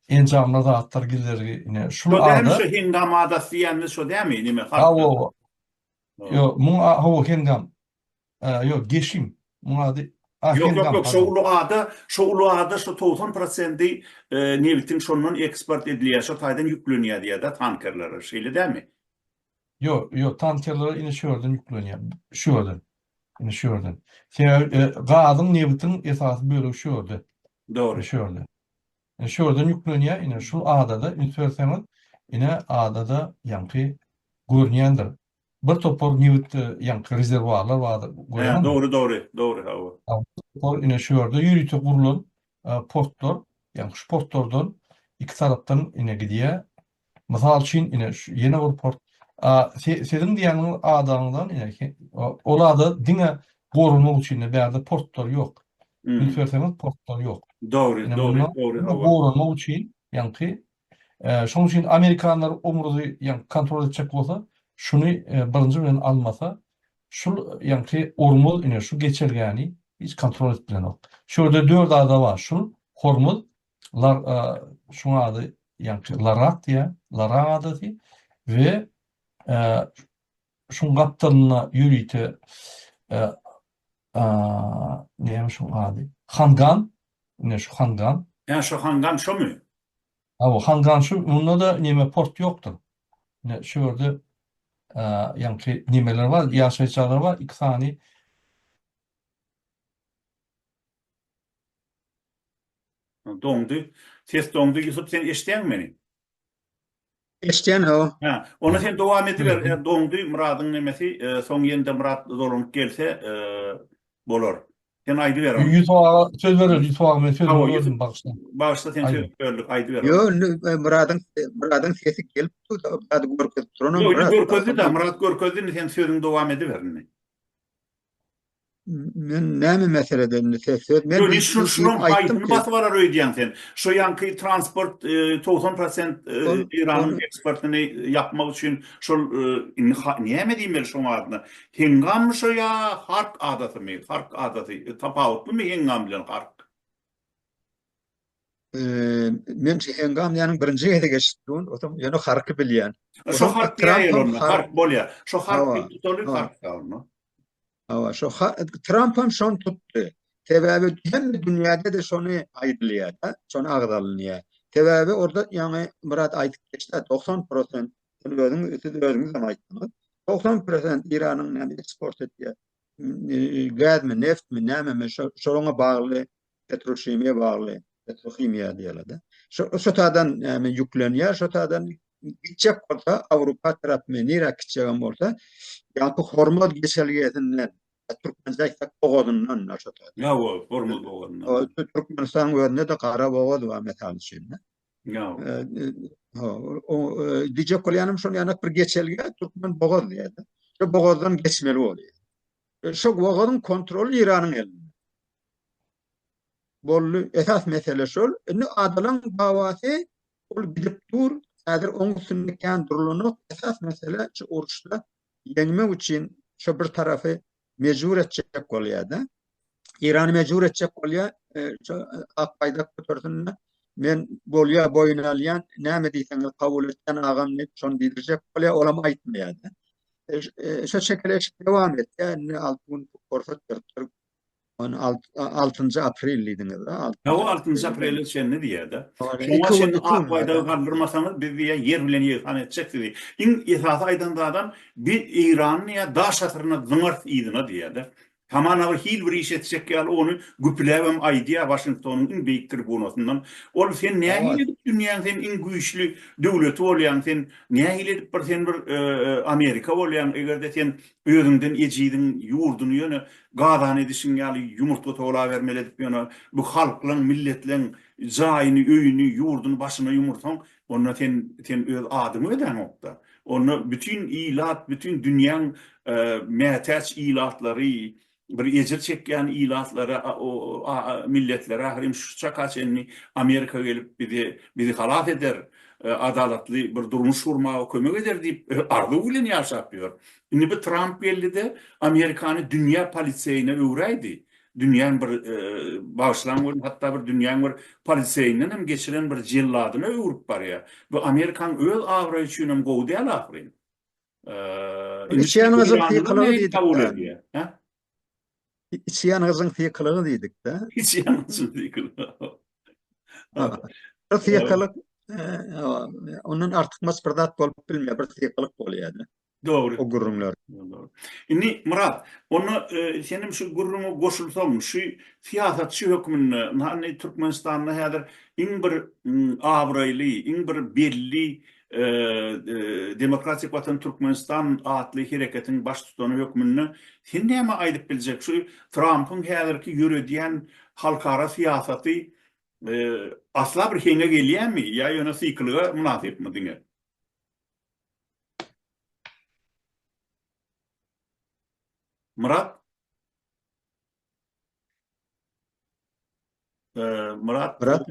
enjamlar zatlar gizlergi ine şul Şo dälmi ada. şo Hengam adasy diýýänimiz şo dälmi neme Hawa hawa. Ýok muň hawa Hengam. Ýok Geşim muň ady a Ýok ýok Hengam ýok şo pardon. uly ada şo uly ada şo 90 prosendi nebitiň şondan eksport edilýär şo taýdan ýüklenýär diýýär-de tankerlere şeýle dälmi? Ýok, ýok, tankerlere ine şu ýerden ýüklenýär. Şu ýerden. Ine şu ýerden. Sebäbi e, gazyň, nebitiň esasy bölegi şu ýerde. Dogry. Ine şu ýerde. Ine şu ýerden ýüklenýär. Ine şu adada üns berseňiz, ine adada ýaňky görünýändir. Bir topar nebit e, ýaňky rezerwuarlar bardyr. Hä, Görýäňizmi? dogry, dogry, dogry, hawa. Topar ine şu ýerde ýörite gurlan e, portlar, ýaňky şu portlardan iki tarapdan ine gidýär. Mysal üçin, ine, şu ýene bir port. A, siziň diýýäniňiz adaňyzdan, ine, ol ada diňe goranmak üçin, bärde portlar ýok. Üns berseňiz, portlar ýok. Dogry, dogry, dogry, hawa. Goranmak üçin, ýaňky, şonuň üçin amerikanlar Omruzy, ýaňky, kontrol etjek bolsa, şuny birinji bilen almasa, şul, ýaňky, Ormuz, ine, şu geçelgäni hiç kontrol edip bilenok. Şu ýerde dört ada bar, şul, Hormuz, Lar şuň ady ýaňky Larak diýýär, Larak adasy we şuň gapdalynda ýörite näme şuň ady? Hangan, ine şu Hangan. Ýa şu Hangan şomy? Hawa, Hangan şu, munda-da neme port ýokdur. Ine şu ýerde ýaňky nemeler bar, ýaşaýyş jaýlary bar, iki sany Doňdy. Ses doňdy. Ýusup sen eşidýäňmi meni? Eşidýän hawa. Hä, onda sen dowam ediber. Doňdy Myradyň nemesi, soň ýene-de Myrat dolanyp gelse bolar. Sen aýdyber. Ýusup aga söz berer, Ýusup aga men sözümi böldüm, bagyşla. Bagyşla sen söz böldük, aýdyber. Ýok, indi Myradyň Myradyň sesi gelip dur, Myrady görkezip duranam Myrat. Ýok, görkezdi-de, Myrat görkezdi, indi sen sözüňi dowam ediber indi. Men näme meselede indi ses söz men Ýok, şul şunuň haýsyny basyp alar öýdýäň sen? Şo ýaňky transport 90% Eýranyň eksportyny ýapmak üçin şol indi näme diýmeli şoň adyna? Hengammy şo ýa Hark adasymy? Hark adasy tapawutlymy Hengam bilen Hark? Men şu Hengam diýýäniň birinji gezek eşitdim, otam ýöne Harky bilýän. Şo Hark diýäýeli onda, Hark bolýar. Şo Hark diýip tutaly, Hark da onda. Hawa, şo Trampam şony tutdy. Sebäbi hemme dünýäde-de şony aýdylýar-da, şony agzalynýar. Sebäbi orda ýaňy Myrat aýdyp geçdi, 90 prosent, sen özüň, siz özüňiz hem aýtdyňyz. 90 prosent Eýranyň näme eksport edýär. Gazmy, neftmi, nämemi, şo şoňa bagly, petrohimiýa bagly, petrohimiýa diýýärler-de. Şo şo taýdan näme ýüklenýär, şo taýdan gitjek bolsa Awrupa tarapmy, nirä gitjegem bolsa, ýa-da Hormuz geçelgesinden, türkmençe aýtsak bogazyndan şo taýdan. Ýa, Hormuz bogazyndan. Türkmenistanyň özünde-de Gara bogaz bar mysal üçin. Ýa. Diýjek bolýanym şol ýanak bir geçelge Türkmen bogaz diýýär. Şo bogazdan geçmeli bolýar. Şo bogazyň kontroly Eýranyň elinde. Boldy. Esas mesele şol. Indi adalaň dawasy ol gidip dur. Häzir oň üstünde kän durulanok. Esas mesele şu uruşda ýeňmek üçin şo bir tarapy mejbur etjek bolýar-da. Eýrany mejbur etjek bolýar, şo ak baýdak götersin-de, men bolýar, boýun alýan, näme diýseňiz kabul etýän agam diýip, şony diýdirjek bolýar, olam aýtmaýar-da. Şo çekeleşik dowam etýär, indi 6 gün pursat beripdir. Ony altynjy aprel diýdiňiz-de? Hawa, altynjy aprele çenli diýýär-de. Şoňa çenli ak baýdagy galdyrmasaňyz, biz diýýär, ýer bilen ýegsan etjek sizi. Iň esasy aýdan zadam, biz Eýrany diýýär, daş asyryna zyňarys yzyna diýýär-de. Hamana bir hil bir iş etjek ýaly ony güpüläbem aýdýar Waşingtonyň iň beýik tribunasyndan. Ol sen nähili edip dünýäň sen iň güýçli döwleti bolýaň, sen nähili edip bir sen bir Amerika bolýaň, eger-de sen özüňden ejiziň ýurduny ýöne gazan edişiň ýaly ýumurtga towlabermeli edip ýöne bu halklaň, milletleň jaýyny, öýüni, ýurduny başyna ýumursaň, onda sen sen öz adyňy ödäňokda. Onda bütin ilat, bütin dünýäň mätäç ilatlary, bir ejir çekýän ilatlary, milletleri ahyryn şu çaka çenli Amerika gelip bizi bizi halas eder, adalatly bir durmuş gurmaga kömek eder diýip arzuw bilen ýaşap ýör. Indi bir Tramp geldi-de Amerikany dünýä poliseýine öwräýdi. Dünýäň bir, bagyşlaň welin, hatda bir dünýäň bir poliseýinden hem geçiren bir jelladyna öwrüp barýar. Bu Amerikaň öz abraýy üçin hem gowy däl ahyryn. Içi ýangyjyň sykylygy diýdik-dä. Içi ýangyjyň sykylygy diýdik-dä. Içi ýangyjyň sykylygy. Bir sykylyk, ondan artykmaç bir zat bolup bilmeýär, bir sykylyk bolýar-da. Dogry. O gürrüňler. Dogry. Indi Myrat, onda senem şu gürrüňe goşulsaň, şu syýasatçy hökmünde, ynha indi Türkmenistanda häzir iň bir abraýly, iň bir belli Demokratik Watan Türkmenistan atly hereketiň baştutany hökmünde sen näme aýdyp biljek? Şu Trampyň häzirki ýöredýän halkara syýasaty asla bir heňe gelýärmi ýa ýöne sykylyga mynasypmy diňe? Myrat? Myrat, Myrat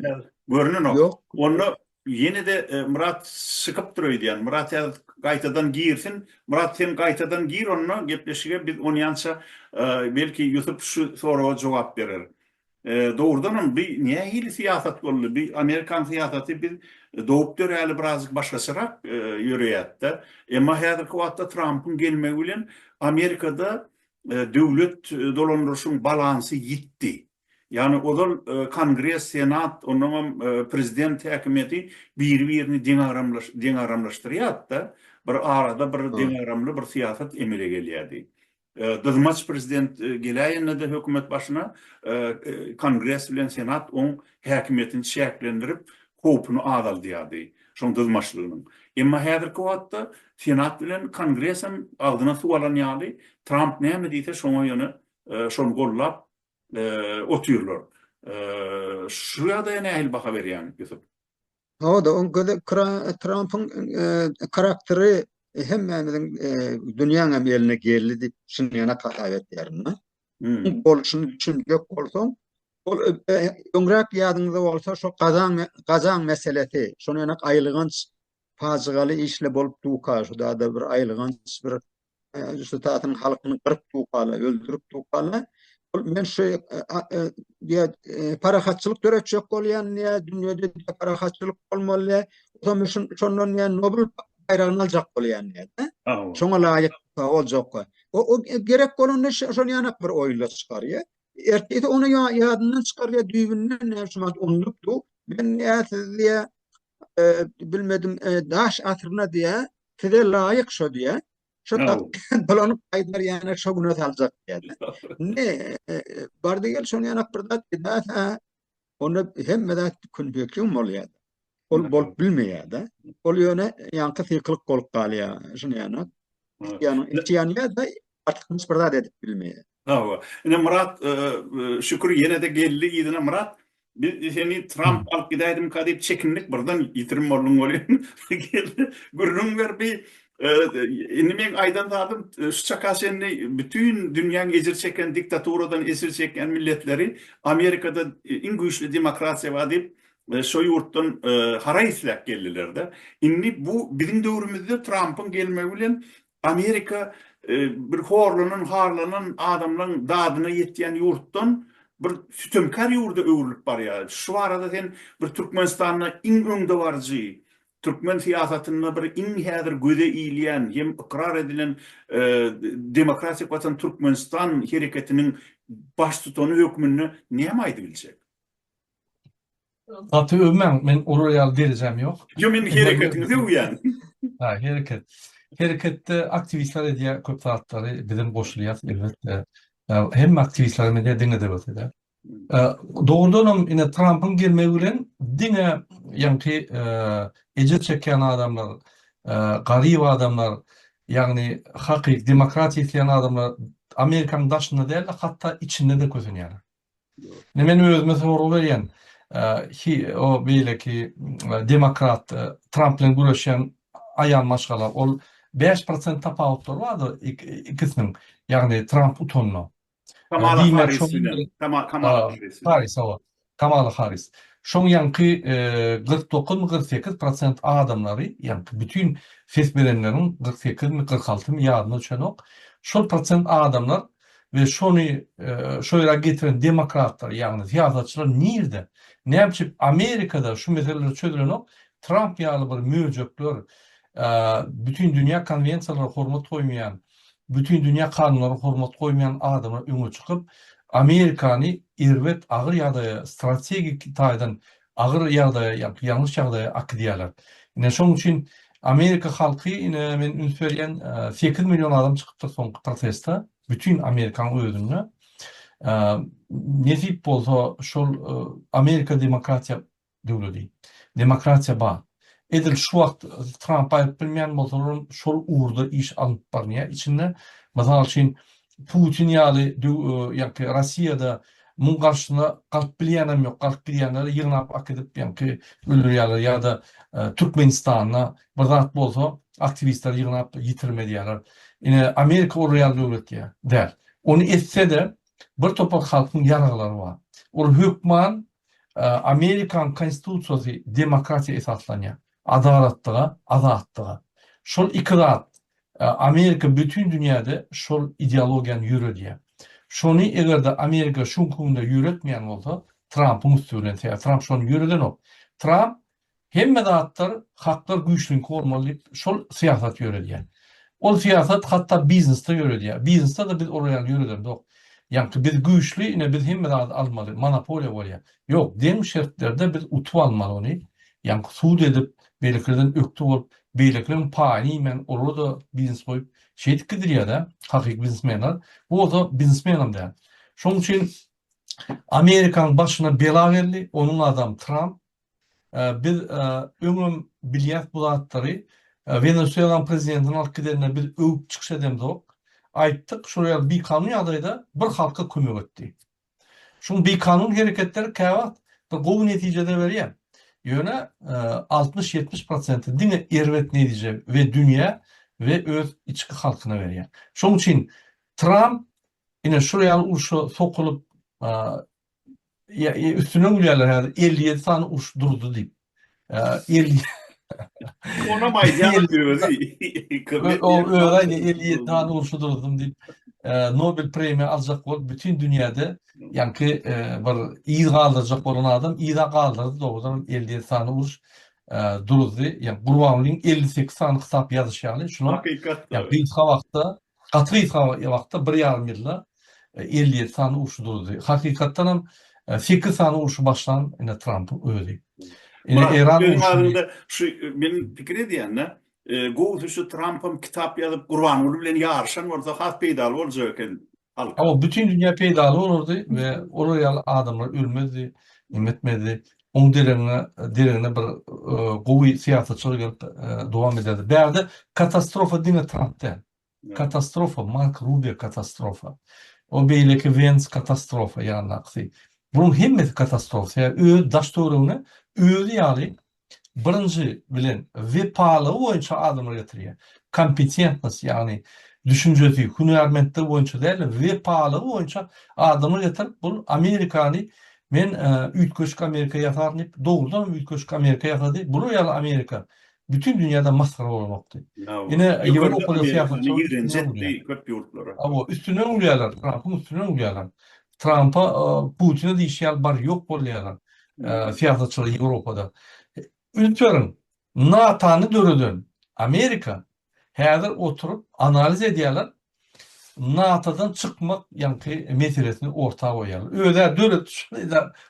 görünenok. Ýok. Onda ýene-de Myrat çykypdyr öýdýän. Myrat häzir gaýtadan girsin. Myrat sen gaýtadan gir onda gepleşige biz onýança belki Ýusup şu soraga jogap berer. Dogrudanam bi nähili syýasat boldy? Bi Amerikan syýasaty biz dogup döräli birazjyk başgaçarak ýöreýärdi-de. Emma häzirki wagtda Trampyň gelmegi bilen Amerikada döwlet dolandyryşyň balansy ýitdi. Ýagny ozal Kongres, Senat, onnoňam prezident häkimiýeti biri-birini deňagramlaşdyrýardy-da. Bir arada bir deňagramly bir syýasat emele gelýärdi. Dyzmaç prezident geläýende-de hökümet başyna Kongres bilen Senat oň häkimiýetini çäklendirip, howpuny azaldýardy, şoň dyzmaçlygynyň. Emma häzirki wagtda Senat bilen Kongresem agzyna suw alan ýaly, Tramp näme diýse şoňa ýöne şony gollap. otyrlar. Şu ýagdaýa nähili baha berýäň, Ýusup? Hawa-da, oň göze Trampyň karakteri hemmämiziň dünýäň hem eline geldi diýip şunýanak hasap etýärin. Bolşuny düşünjek bolsaň, ol öňräk ýadyňyzda bolsa şo gazan gazan meselesi, şonýanak aýylganç pajygaly işle bolup duka, şu da bir aýylganç bir ştatyň halkyny gyryp dukala, öldürip dukala. Ol men şu diýä parahatçylyk döretjek bolýan diýä, dünýede parahatçylyk bolmaly diýä. Otam şun şondan diýä Nobel baýragyny aljak bolýan diýä. Şoňa laýyk boljak. O, o gerek bolanda şol ýanak bir oýunla çykarýar. Ertesi ony ýadyndan çykarýar, düýbünden näme şu unudyp du. Men diýä siz diýä bilmedim daş asyryna diýä size laýyk şo diýä. Şo dolanyp gaýdar ýa şo güne saljak diýä. Ne bardy gel şony ýanak bir zat edäse onda hemme zat kün-pekün bolýar. Ol bolup bilmeýär-de. Ol ýöne ýaňky sykylyk bolup galýar. Şuny ýanak. Ýany içi ýanýar-da artykmaç bir zat edip bilmeýär. Hawa. Ine Myrat şükür ýene-de geldi yzyna Myrat biz seni Tramp alyp gidäýdimka diýip çekindik birden ýitirim bolduň welin geldi gürrüň ber bi indi meň aýdan zadym şu çaka çenli bütin dünýäň ejir çeken diktaturadan ejir çekýän milletleri Amerikada iň güýçli demokratiýa bar diýip şo ýurtdan haraý isläp geldiler-de. Indi bu biziň döwrümizde Trampyň gelmegi bilen Amerika bir horlanan, harlanan adamlaň dadyna ýetýän ýurtdan bir sütemkär ýurda öwrülip barýar. Şu barada sen bir Türkmenistanda iň öňdebaryjy, türkmen syýasatynda bir iň häzir göze ilýän hem ykrar edilen Demokratik Watan Türkmenistan hereketiniň baştutany hökmünde näme aýdyp biljek? Gaty övmäň, men olar ýaly derejäm ýok. Ýo men hereketiňizi öwýän. Ha, hereket. Hereketde aktiwistler edýär köp zatlary, bizem goşulýas elbetde. Hemme aktiwistler hem edýär, diňe döwlet edýär. Dogrudanam ine Trampyň gelmegi bilen diňe ýaňky ejir çekýän adamlar, garyp adamlar, ýagny hakyky demokratiýa isleýän adamlar Amerikanyň daşynda däl-de, hatda içinde-de kösenýärler. Indi men özüme sorag berýän, hi o beýleki demokrat Tramp bilen göreşýän aýal maşgala ol 5% tapawutlary bardy ikisiniň. Ýagny Tramp utanda. Kamala Harris bilen. Kamala Harris. Harris hawa. Kamala Harris. Şoň ýaňky 49 my 48 prosent adamlary, ýaňky bütin ses berenleriň 48 mi 46 my ýadyma düşenok. Şol prosent adamlar We şony şo ýere getiren demokratlar, ýagny syýasatçylar nirde? Näme üçin Amerikada şu meseleler çözülenok? Tramp ýaly bir möjekler, bütin dünýä konwensiýalara hormat goýmaýan, bütin dünýä kanunlara hormat goýmaýan adamlar öňe çykyp, Amerikany erbet agyr ýagdaýa, strategik taýdan agyr ýagdaýa, ýalňyş ýagdaýa akidýärler. Ine şonuň üçin Amerika halky ine men üns berýän 8 million adam çykypdyr soňky proteste bütin Amerikanyň özünde. Nesip bolsa şol Amerika demokratiýa döwledi. Demokratiýa bar. Edil şu wagt Trampy aýryp bilmeýän bolsalaram şol ugurda iş alnyp barynýar içinde. Mysal üçin Putin ýaly ýaňky Rossiýada muň garşysyna galyp bilýänem ýok, galyp bilýänleri ýygnap akidip ýaňky öldürýärler ýa-da Türkmenistanda bir zat bolsa aktiwistleri ýygnap ýitirim edýärler. Ine Amerika olar ýaly döwlet däl. Ony etse-de bir topar halkyň ýaraglary bar. Ol hökman Amerikanyň konstitusiýasy demokratiýa esaslanýar. Adalatlyga, azatlyga. Şol iki zat Amerika bütin dünýäde şol ideologiýany ýöredýär. Şony eger-de Amerika şu günde ýöretmeýän bolsa, Trampyň üsti bilen, sebäbi Tramp şony ýöredenok. Tramp hemme zatlar haklar güýçliňki bolmaly diýip şol syýasat ýöredýär. Ol syýasat hatda biznesde ýöredýär. Biznesde-de biz olar ýaly ýöredemzok. Ýaňky biz güýçli, ine biz hemme zady almaly, monopoliýa bolýar. Ýok, deň şertlerde biz utup almaly ony. Ýaňky sud edip, beýlekilerden ökde bolup, beýlekileriň paýyny iýmän, olara-da biznes goýup, şeýdip gidilýär-dä, hakyky biznesmenler. Bu bolsa biznesmenem däl. Şonuň üçin Amerikanyň başyna bela geldi, onuň adamy Tramp. Biz öňem bilýäs bu zatlary. Wenesuelanyň prezidentini alyp gidende biz öwüp çykyş edemzok. Aýtdyk, şol ýaly bikanun ýagdaýda bir halka kömek etdi. Şuň bikanun hereketleri käwagt bir gowy netije-de berýär. Ýöne 60-70 prosenti diňe erbet netije we dünýä we öz içki halkyna berýär. Şonuň üçin Tramp ine şul ýaly urşa sokulyp üstüne gülýärler häzir 57 sany uruş durdy diýip. 50 Onam aýdýar özi. O özi aýdýar 57 sany urşy durdum diýip. Nobel premiýa aljak bolup bütin dünýäde ýaňky bir yz galdyrjak bolan adam yza galdyrdy dogrudan 57 sany uruş duruzdy. Ýa Gurbangulyň 58 sany kitap ýazyşy ýaly şular gysga wagtda Gaty gysga wagtda, bir ýarym ýylda 57 sany urşy durdy. Hakykatdan hem 8 sany urşy başlan ine Trampyň özi. Ine Eýran urşy. Şu men pikir edýän-de, gowusy şu Trampam kitap ýazyp Gurbanguly bilen ýaryşan bolsa has peýdaly boljak eken halka. Hawa, bütin dünýä peýdaly bolardy we olar ýaly adamlar ölmezdi, neme etmezdi. Oň deregine deregine bir gowy syýasatçylar gelip dowam ederdi. Bärde katastrofa diňe Tramp däl. Katastrofa Mark Rubio katastrofa. O beýleki Wens katastrofa ýanyndaky. Bunuň hemmesi katastrofa. Sebäbi öz daş töweregine özi ýaly birinji bilen wepalygy boýunça adamlar getirýär. Kompetentnost, ýagny düşünjesi, hünärmentligi boýunça däl-de, wepalygy boýunça adamlar getirip, bul Amerikany men üýtgeşik Amerika ýasaryn diýip, dogrudan hem üýtgeşik Amerika ýasady. Bular ýaly Amerika bütin dünýäde masgara bolanokdy. Ine, Ýewropada syýasatçylar üstünden gülýär. Köp ýurtlara. Hawa, üstünden gülýärler, Trampyň üstünden gülýärler. Trampa, Putine diýişi ýaly bar ýok bolýarlar syýasatçylar Ýewropada. Üns beriň, NATO-ny döreden Amerika häzir oturyp analiz edýärler, NATO-dan çykmak ýaňky meselesini orta goýýarlar. Öz-ä döretdi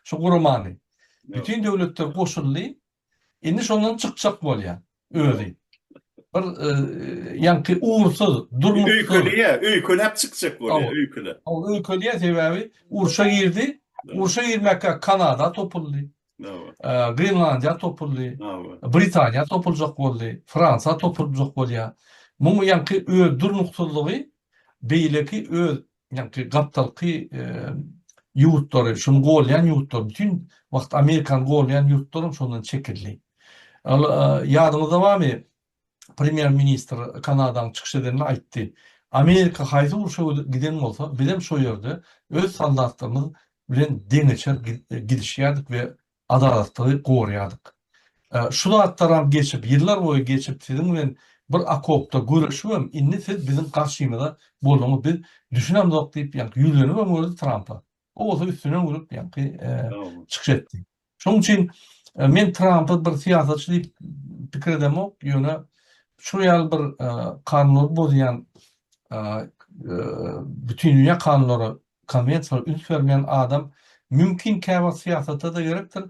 şu guramany. Bütin döwletler goşuldy, Indi şondan çykjak bolýar özi. Bir ýaňky ugursyz, durnuksyz. Öýkeleýär, öýkeläp çykjak bolýar, öýkeläp. Öýkeleýär sebäbi urşa girdi. Urşa girmekkä Kanada topuldy. Grenlandiýa topuldy. Britaniýa topuljak boldy. Fransiýa topuljak bolýar. Muň ýaňky öz durnuksyzlygy beýleki öz Ýagny gapdalky ýurtlary, şuny golýan ýurtlar, bütin wagt Amerikany golýan ýurtlaram şondan çekildi. Ol ýadyňyzda barmy, premýer ministr Kanadanyň çykyş edende aýtdy. Amerika haýsy urşa giden bolsa, bizem şo ýerde öz soldatlarymyz bilen deňeçer gidişýärdik we adalatlygy goraýardyk. Şu zatlaram geçip, ýyllar boýy geçip siziň bilen bir okopda göreşibem indi siz biziň garşymyza bolduňyz, biz düşünemzok diýip ýaňky ýüzlenibem gördi Trampa. O bolsa üstünden gülüp ýaňky çykyş etdi. Şonuň üçin men Trampy bir syýasatçy diýip pikir edemok, ýöne şu ýaly bir kanunlary bozýan bütindünýä kanunlary Konwensiýalara üns bermeýän adam mümkin käwagt syýasatda-da gerekdir.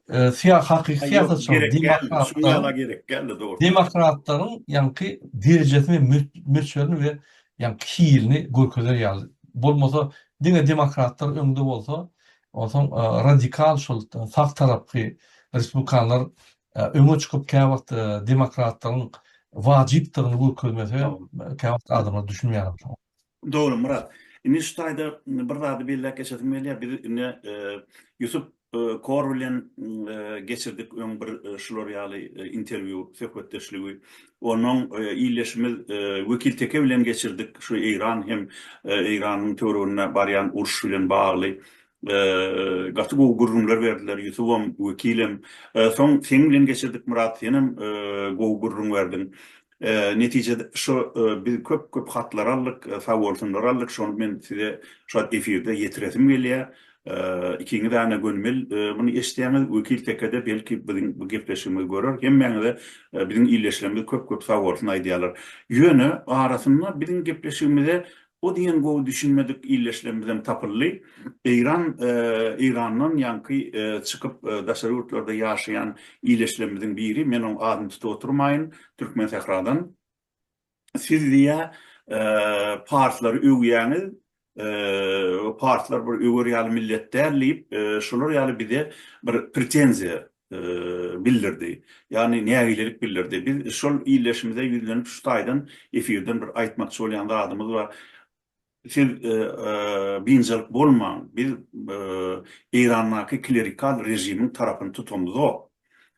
Syýa hakyky syýasatçylaryň demokratlaryň demokratlaryň ýaňky derejesini we möçberini we ýaňky hilini görkezer ýaly. Bolmasa diňe demokratlar öňde bolsa, onsoň radikal şol sag tarapky respublikanlar öňe çykyp käwagt demokratlaryň wajypdygyny görkezmese käwagt adamlar düşünmeýär şoňa. Dogry Myrat. Indi şu taýda bir zady belläp geçesim gelýär. Biz indi Ýusup Kor bilen geçirdik öň bir şular ýaly interwýu, söhbetdeşligi. Onnoň ildeşimiz Wekil Teke bilen geçirdik şu Eýran hem Eýranyň töwereginde barýan uruş bilen bagly. Gaty gowy gürrüňler berdiler Ýusubam, Wekilem. Soň seň bilen geçirdik Myrat, senem gowy gürrüň berdiň. Netijede şu biz köp köp hatlar aldyk, sagbolsunlar aldyk, şony men size şu wagt efirde ýetiresim gelýär. Ikiňiz ane gönümel muny eşidýäňiz, Wekil Tekede belki biziň bu gepleşigimizi görer. Hemmäňize biziň ildeşlerimiz köp köp sagbolsun aýdýarlar. Ýöne arasynda biziň gepleşigimize O diýen gowy düşünmedik ildeşlerimizem tapyldy. Eýran Eýrandan ýaňky çykyp daşary ýurtlarda ýaşaýan ildeşlerimiziň biri, men oň adyny tutup oturmaýyn, Türkmensähradan. Siz diýýä parslary öwýäňiz, parslar bir öwer ýaly millet däl diýip, şolar ýaly bize bir pretenziýa bildirdi. Ýagny nägilelik bildirdi. Biz şol ildeşimize ýüzlenip şu taýdan efirden bir aýtmakçy bolýan zadymyz bar. Siz biynjalyk bolmaň, biz Eýrandaky klerikal režimiň tarapyny tutamzok.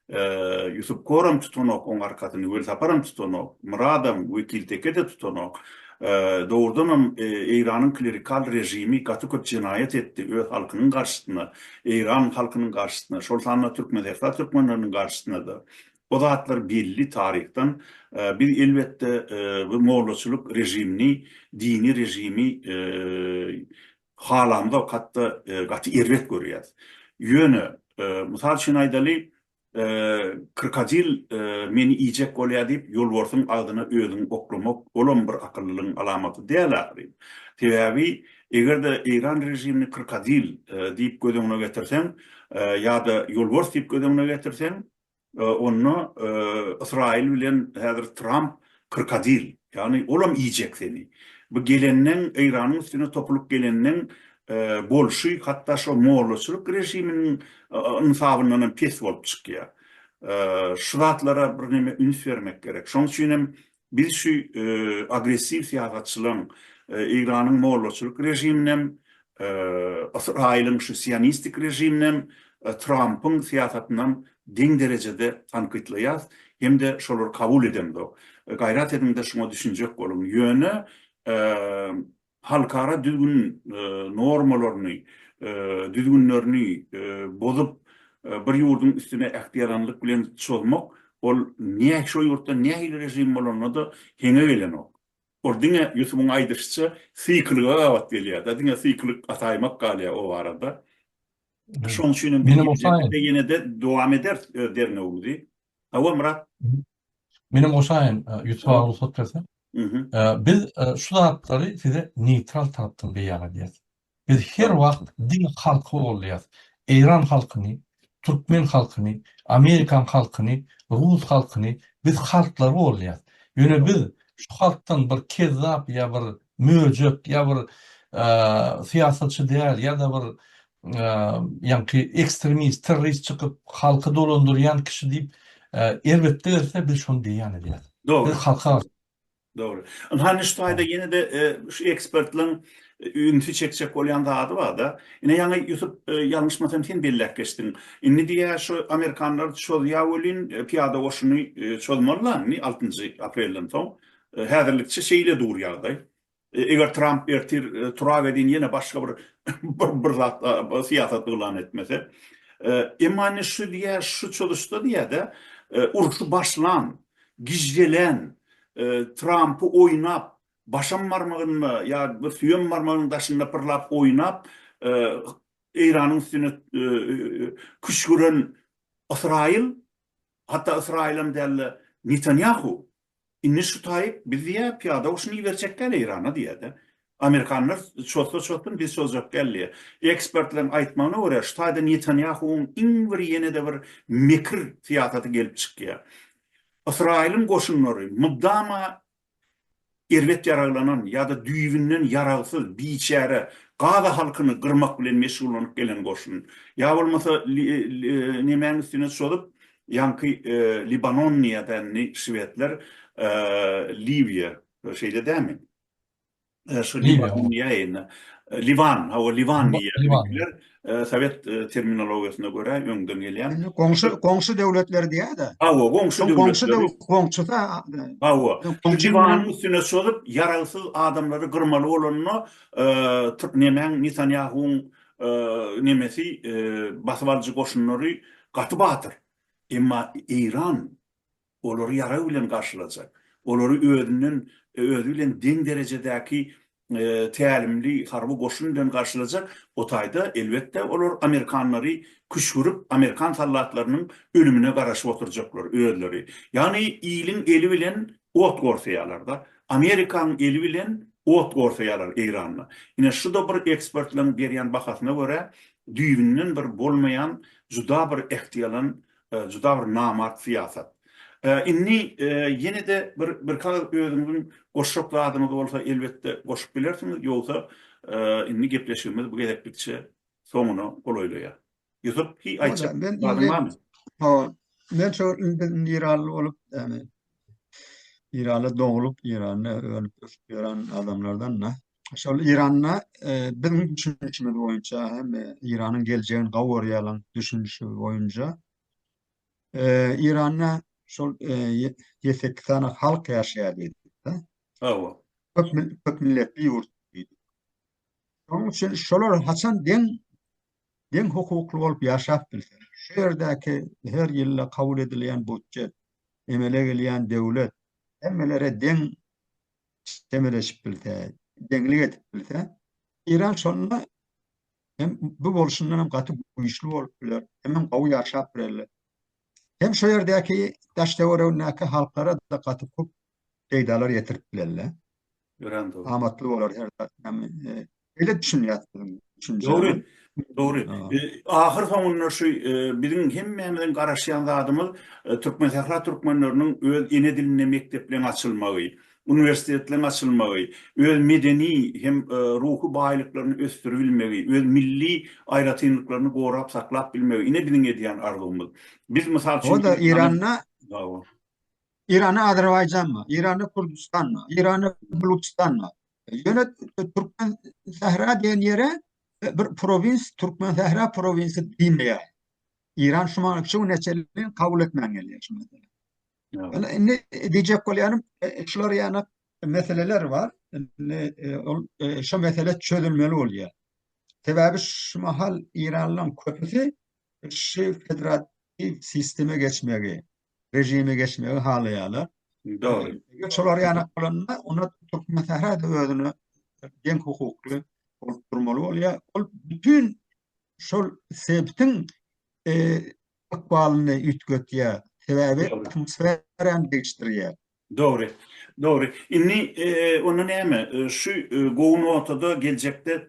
Ýusup Koram tutanok oň arkasyny, Welsaparam tutanok, Myradam, Wekil Teke-de tutanok. Dogrudanam Eýranyň klerikal režimi gaty köp jenaýat etdi öz halkynyň garşysyna, Eýran halkynyň garşysyna, şol sanda Türkmensähra türkmenleriniň garşysyna-da. O zatlar belli taryhdan. Biz elbetde bu mollaçylyk režimini, dini režimi halamzok, hatda gaty erbet görýäs. Ýöne, mysal üçin aýdaly, krokodil meni iýjek bolýar diýip, ýolbarsyň agzyna özüňi oklamak, olam bir akyllylygyň alamaty däl ahyryn. Sebäbi, eger-de Eýran režimini krokodil diýip göz öňüne getirseň, ýa-da ýolbars diýip göz öňüne getirseň, Onda Ysraýyl bilen häzir Tramp krokodil, ýagny olam iýjek seni. Bu gelenden Eýranyň üstüne topulyp gelenden bolşy hatda şo mollaçylyk režiminiň ynsabyndan hem pes bolup çykýar. Şu zatlara birneme üns bermek gerek. Şonuň üçin hem Biz şu agressiw syýasatçylaryň, Eýranyň mollaçylyk režiminem, Ysraýylyň şu sionistik režiminem, Trampyň syýasatynam deň derejede tankytlaýarys hem-de şolary kabul edemzok. Gaýrat ediň-de şuňa düşünjek boluň. Ýöne halkara düzgün normalaryny, düzgünlerini bozup, bir ýurduň üstüne ähtiýalanlyk bilen çozmak, ol nä şo ýurtda nähili režim bolanda-da heňe gelenok. Ol diňe Ýusubyň aýdyşyça sykylyga gabat gelýär-de, diňe sykylyk ataýmak galýar o barada. Şonuň üçin hem biz geljekde ýene-de dowam ederis öz derňewimizi. Hawa, Myrat. Menem goşaýyn, Ýusup aga rugsat berse. Biz şu zatlary size neýtral tarapdan beýan edýäs. Biz her wagt diňe halky goldaýas. Eýran halkyny, türkmen halkyny, amerikan halkyny, rus halkyny, biz halklary goldaýas. Ýöne biz şu halkdan bir kezzap ýa bir möjek ýa bir syýasatçy däl ýa-da bir ýaňky ekstremist, terrorist çykyp halky dolandyrýan kişi diýip erbetlik etse biz şony beýan edýäs. Dogry. Biz halka Dogry. Ynha indi şu taýda ýene-de şu ekspertleň ünsi çekjek bolýan zady bar-da. Ine ýaňy Ýusup ýalňyşmasam sen belläp geçdiň. Indi diýýär şu amerikanlar çozýar welin pyýada goşuny çozmaly-la indi altynjy aprelden soň. Häzirlikçe şeýle dur ýagdaý. Eger Tramp ertir turagedin ýene başga bir bir zat syýasat yglan etmese. Emma indi şu diýýär, şu çozuşda diýýär-de, urşy başlan, gijjelän, Trampy oýnap, başam barmagynda ýa bir süýem barmagynyň daşynda pyrlap oýnap, Eýranyň üstüne küşgüren Ysraýyl, hatda Ysraýylam däl-de, Netanýahu Indi şu taýyp biz diýýär, pyýada goşun iberjek däl Eýrana diýýär-de. Amerikanlar çozsa çozsun, biz çozjak däl diýýär. Ekspertleriň aýtmagyna görä, şu taýda Netanýahuwyň iň bir ýene-de bir mekir syýasaty gelip çykýar. Ysraýylyň goşunlary mydama erbet ýaraglanan ýa-da düýbünden ýaragsyz, biçäre Gaza halkyny gyrmak bilen meşgullanyp gelen goşun. Ýa bolmasa nemäň üstüne çozup, Ýaňky Libanon diýýär-dä indi şwedler, Liwiýa, şeýle dälmi? Şu Libanon diýýär indi. Liwan, hawa, Liwan diýýär biziňkiler. Sowet terminologiýasyna görä öňden gelýän. Indi goňşy goňşy döwletler diýýär-de. Hawa, goňşy döwletleri. Goňşusy. Hawa. Liwanyň üstüne çozup, ýaragsyz adamlary gyrmaly bolanda, nemäň Netanýahuwyň nemesi basybalyjy goşunlary gaty batyr. Emma Eýran olary ýarag bilen garşylajak. Olary özünden özi bilen deň derejedäki tälimli harby goşun bilen garşylajak. O taýda elbetde olar amerikanlary küşgürip, amerikan soldatlarynyň ölümine garaşyp oturjaklar özleri. Ýagny iliň eli bilen ot gorsaýarlar-da. Amerikaň eli bilen ot gorsaýarlar Eýranda. Ine şu-da bir ekspertleň berýän bahasyna görä düýbünden bir bolmaýan juda bir ähtiýalan, juda bir namart syýasat. Indi ýene-de bir birki agyz özüňiziň goşjak zadyňyz bolsa elbetde goşup bilersiňiz, ýogsa indi gepleşigimiz bu gezeklikçe soňuna golaýlaýar. Ýusup, hi aýtjak zadyň barmy? Hawa, men şo biz indi Eýranly bolup, ýagny Eýranda doglup, Eýranda önüp ösüp ýören adamlardan-da. Şol Eýranda biziň düşünişimiz boýunça hem Eýranyň geljegini gowy görýärler düşünişi boýunça Eýranda şol 7-8 sany halk ýaşaýar diýdik. Hawa. Köp köp milletli ýurt diýdik. Şonuň üçin şolar haçan deň deň hukukly bolup ýaşap bilse, şu ýerdäki her ýylda kabul edilýän budjet, emele gelýän döwlet hemmelere deň çemeleşip bilse, deňlik edip bilse, Eýran şonda hem bu bolşundan hem gaty güýçli bolup biler, hemem gowy ýaşap bilerler. Hem şo ýerdäki daş-töweregindäki halklara-da gaty köp peýdalar ýetirip bilerler. Örän dogry. Amatly bolar her zat. Şeýle düşünýäs biziň düşünjämiz. Dogry. Dogry. Ahyr soňunda şu biziň hemmämiziň garaşýan zadymyz Türkmensähra türkmenleriniň öz ene dilinde mekdepleň açylmagy, uniwersitetleriň açylmagy, öz medeni hem ruhy baýlyklaryny ösdüribilmegi, öz milli aýratynlyklaryny gorap saklap bilmegi ine biziň edýän arzuwymyz. Biz mysal üçin O-da Iranda Iranda Azerbaýjan bar, Iranda Kürdüstan bar, Iranda Buluçistan bar. Ýöne Türkmen sähra diýen ýere bir prowins Türkmen sähra prowinsi diýmeýär. Iran şu mana şu güne çenli kabul etmän gelýär şu mesele. Ýöne indi diýjek bolýanym e, şular ýaly meseleler bar. Indi e, ol e, şu mesele çözülmeli bolýar. Sebäbi şu mahal Iranlaryň köpüsi şu federatiw sisteme geçmegi, režime geçmegi halaýarlar. Dogry. Eger şolar ýanak bolanda, onda Türkmensähra-da özüne deň hukukly bolup durmaly bolýar. Ol bütin şol sebitiň ykbalyny üýtgetýär. Sebäbi atmosferany degişdirýär. Dogry. Dogry. Indi onda näme, şu gowy notada geljekde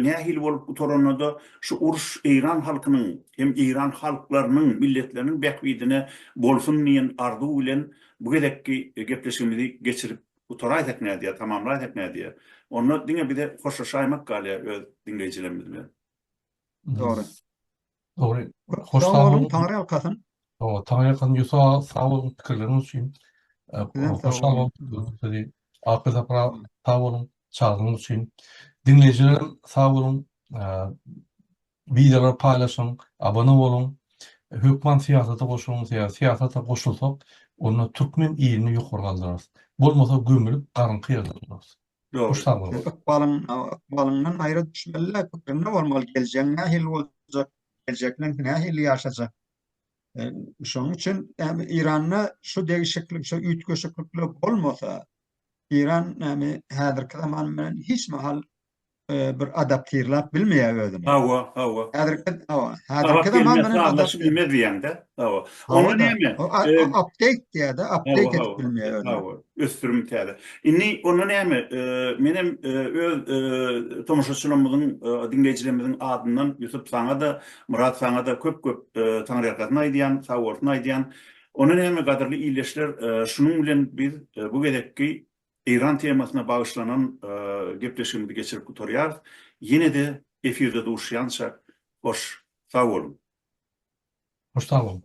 nähili bolup gutaranda-da şu uruş eýran halkynyň hem eýran halklarynyň, milletleriniň bähbidine bolsun diýen arzuw bilen bu gezekki gepleşigimizi geçirip gutaraýsak nädýär, tamamlaýsak nädýär? Onda diňe bize hoşlaşaýmak galýar öz diňleýjilerimiz bilen. Dogry. Dogry. Hoş sag boluň, Taňry ýalkasyn. Hawa, Taňry ýalkasyn Ýusup aga, sag boluň pikirleriňiz üçin. Hoş sag boluň. Sizi Aky Sapar aga, sag boluň çagyrdygyňyz üçin. Diňleýjilerem sag boluň. Wideolary paýlaşyň, abone boluň. Hökman syýasata goşulyň, sebäbi syýasata goşulsak, onda türkmen ilini ýokary galdyrarys. Bolmasa gömülip garaňky ýerde durarys. Dogry. Hoş sag boluň. Ykbalyň ykbalyňdan aýra düşmeli-dä, pikirinde bolmaly, geljegiň nähili boljak, geljekleň nähili ýaşajak. Şonuň üçin näme Eýranda şu degişiklik, şu üýtgeşiklikler bolmasa, Eýran näme häzirki zaman bilen hiç mahal bir adaptirläp bilmeýär özüni. Hawa, hawa. Häzirki, hawa, häzirki zaman bilen sazlaşyp bilmez diýýäňdä. Hawa. Onda näme? Update diýýär-de, update edip bilmeýär özüni. Hawa, ösdürim täze. Indi onda näme? Menem öz tomaşaçylarymyzyň, diňleýjilerimiziň adyndan Ýusup saňa-da, Myrat saňa-da köp-köp taňryýalkasyn aýdýan, sagbolsun aýdýan. Onda näme, gadyrly ildeşler, şunuň bilen biz bu gezekki Eýran temasyna bagyşlanan gepleşigimizi geçirip gutarýarys. Ýene-de efirde duşýançak, hoş sag boluň! Hoş sag boluň!